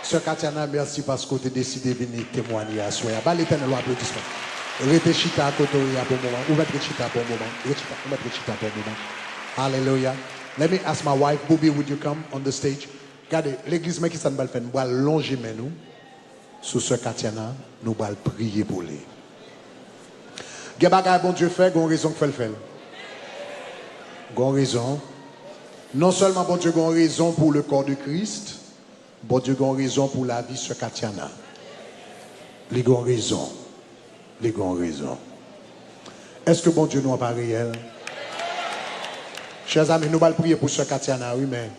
Sè Katiana, mèsi paske w te deside vini temwanye aswè a. Ba Letènèl yon aplodisman. Rete chita kote w ye a pou yon moman. Ou mèt ret chita pou yon moman. Ret chita, ou mèt ret chita pou yon moman. Alelouya. Let me ask my wife, Booby, would you come on the stage? Gade, legliz, men kisa n pral fè. Nou pral lonje men nou sou sè Katiana, nou pral priye pou li. Gen bagay Bondye fè, gen yon rezon k fè l fè l. Gen yon rezon. Non sèlman Bondye gen yon rezon pou le corps de Christ, Bondye gen yon rezon pou lavi sè Katiana. Li gen yon rezon. Li gen yon rezon. Èske Bondye nou an pa reyèl? Chèzami, nou pral priye pou sè Katiana, wi, men,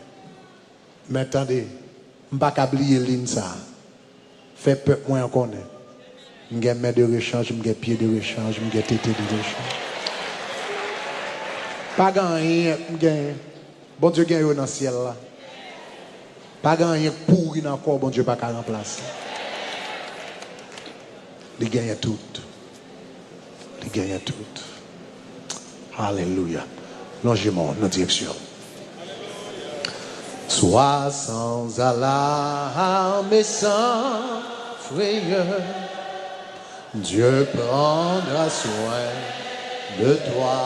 men tande, m pa ka bliye liy sa a. Fè pèp mwen an konnen. M gen men de rechanj, m gen pye de rechanj, m gen tete de rechanj. Pa gen anyen m genyen. Bondye gen yo nan syèl la. Pa gen anyen k pouri nan kò w Bondye pa ka ranplase. Li genyen tout. Li genyen tout. Alelouya. Lonje men w nan direksyon. Sois sans alarme et sans frayeur, Dieu prendra soin de toi.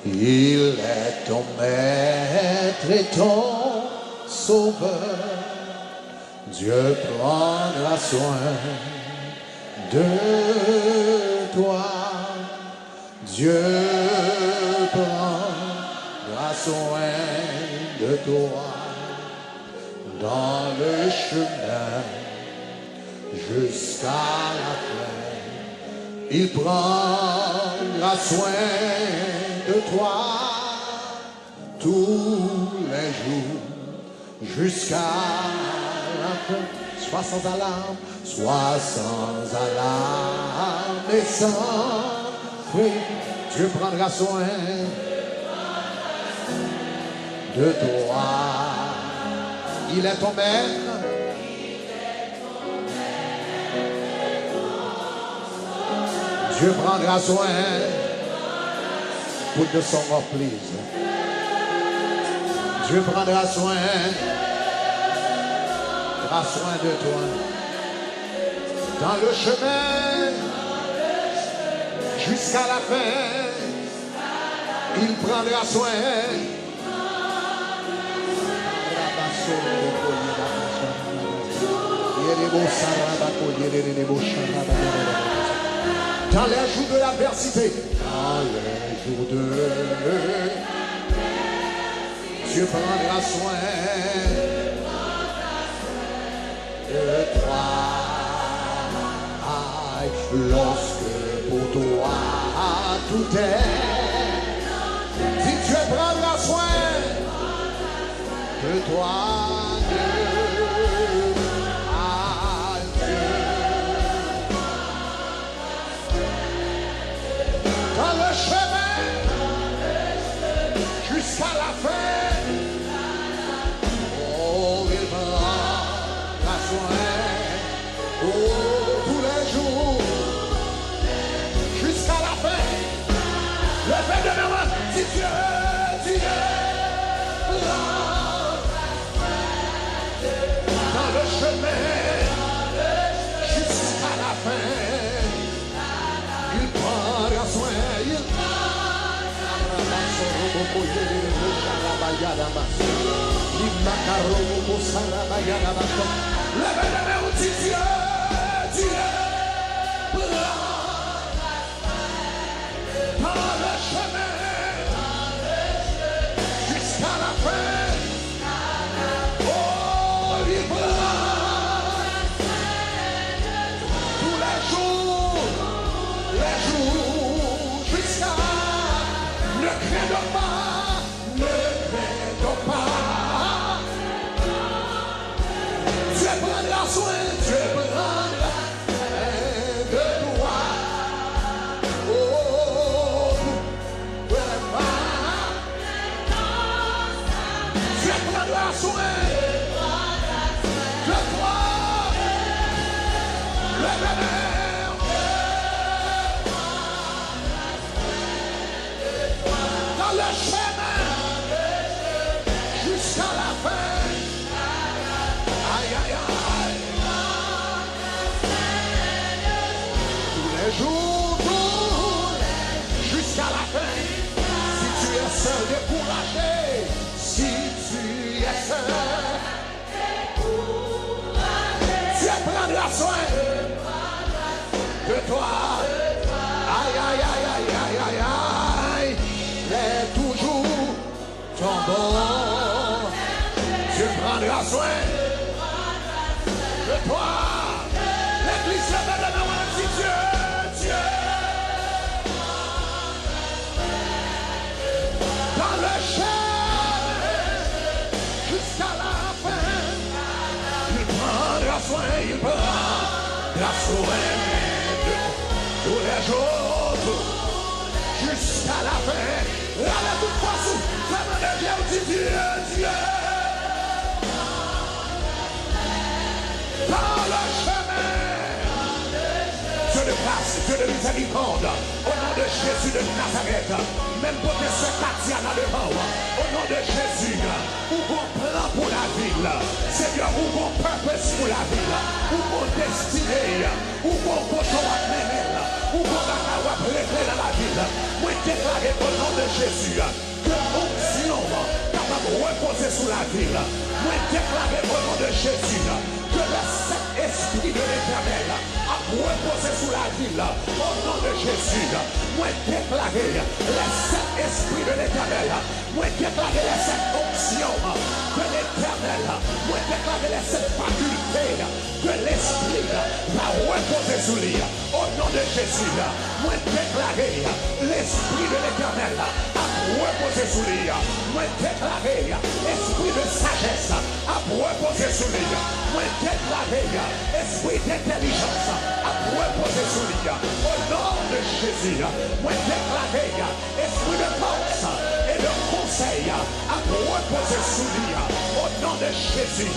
Il est ton maître et ton sauveur. Dieu prendra soin de toi. Dieu prendra soin de toi dans le chemin jusqu'à la fin. Il prendra soin de toi tous les jours jusqu'à la fin. Sois sans alarme, sois sans alarme et sans crainte. Dieu prendra soin de toi. Il est ton maître. Dieu prendra soin. Put the song up, please. Dieu prendra soin, prendra soin de toi. Dans le chemin, jusqu'à la fin, il prendra soin. Dans les jours de l'adversité, dans les jours de Dieu prendra soin de toi. Lorsque pour toi tout est, dis, Dieu prendra soin de toi. Dieu, ah, Dieu. Dans le chemin, jusqu'à la fin. Oh, il prendra soin. Oh, tous les jours, jusqu'à la fin. Levez de main, dis, Dieu, Dieu, prendra dans le chemin, jusqu'à la fin. Il prendra soin. Il Levez les mains, on dit, Dieu, Dieu, prendra dans le chemin jusqu'à la fin. Oh, il prend tous les jours, les jours jusqu'à. Ne crains donc pas, ne crains donc pas. Dieu prendra soin, Dieu prendra soin de toi. Oh, Dieu prendra soin de toi. Lève men. Dans le chemin jusqu'à la fin. Aïe, aïe, aïe. Tous les jours, tous les, jusqu'à la fin. Si tu es seul, découragé, si tu es seul, Dieu prendra soin de toi. Aïe, aïe, aïe, aïe, aïe, aïe, aïe. Il est toujours Tous les jours, jusqu'à la fin. Lave tout fòs ou, fè mande Dye, ou di, Dye, Dye, par le chemin, Dieu de grâce, Dieu de miséricorde, au nom de Jésus de Nazareth, menm pote sè Tatiana devan w, au nom de Jésus. Ou gon plan pou lavi l. Senyè, ou gon purpose pou lavi l. Ou gon destine. Ou gon kote w ap mennen l. Ou gon bagay w ap regle nan lavi l. Mwen deklare, o non de Jezi, ke onksyon an kapab repoze sou lavi l. Mwen deklare, o non de Jezi, ke lè sèt espri de Letènèl ap repoze sou lavi l, o non de Jezi, mwen deklare, lè sèt espri de Letènèl, mwen deklare lè sèt onksyon de Letènèl, mwen deklare lè sèt fakilte de Lespri va repoze sou li. O non de Jezi, mwen deklare Lespri de Letènèl ap repoze sou li. Mwen deklare espri de sajès ap repoze sou li. Mwen deklare espri de entèlijans ap repoze sou li. O non de Jezi, mwen deklare espri de fòs e de konsèy ap repoze sou li. O non de Jezi,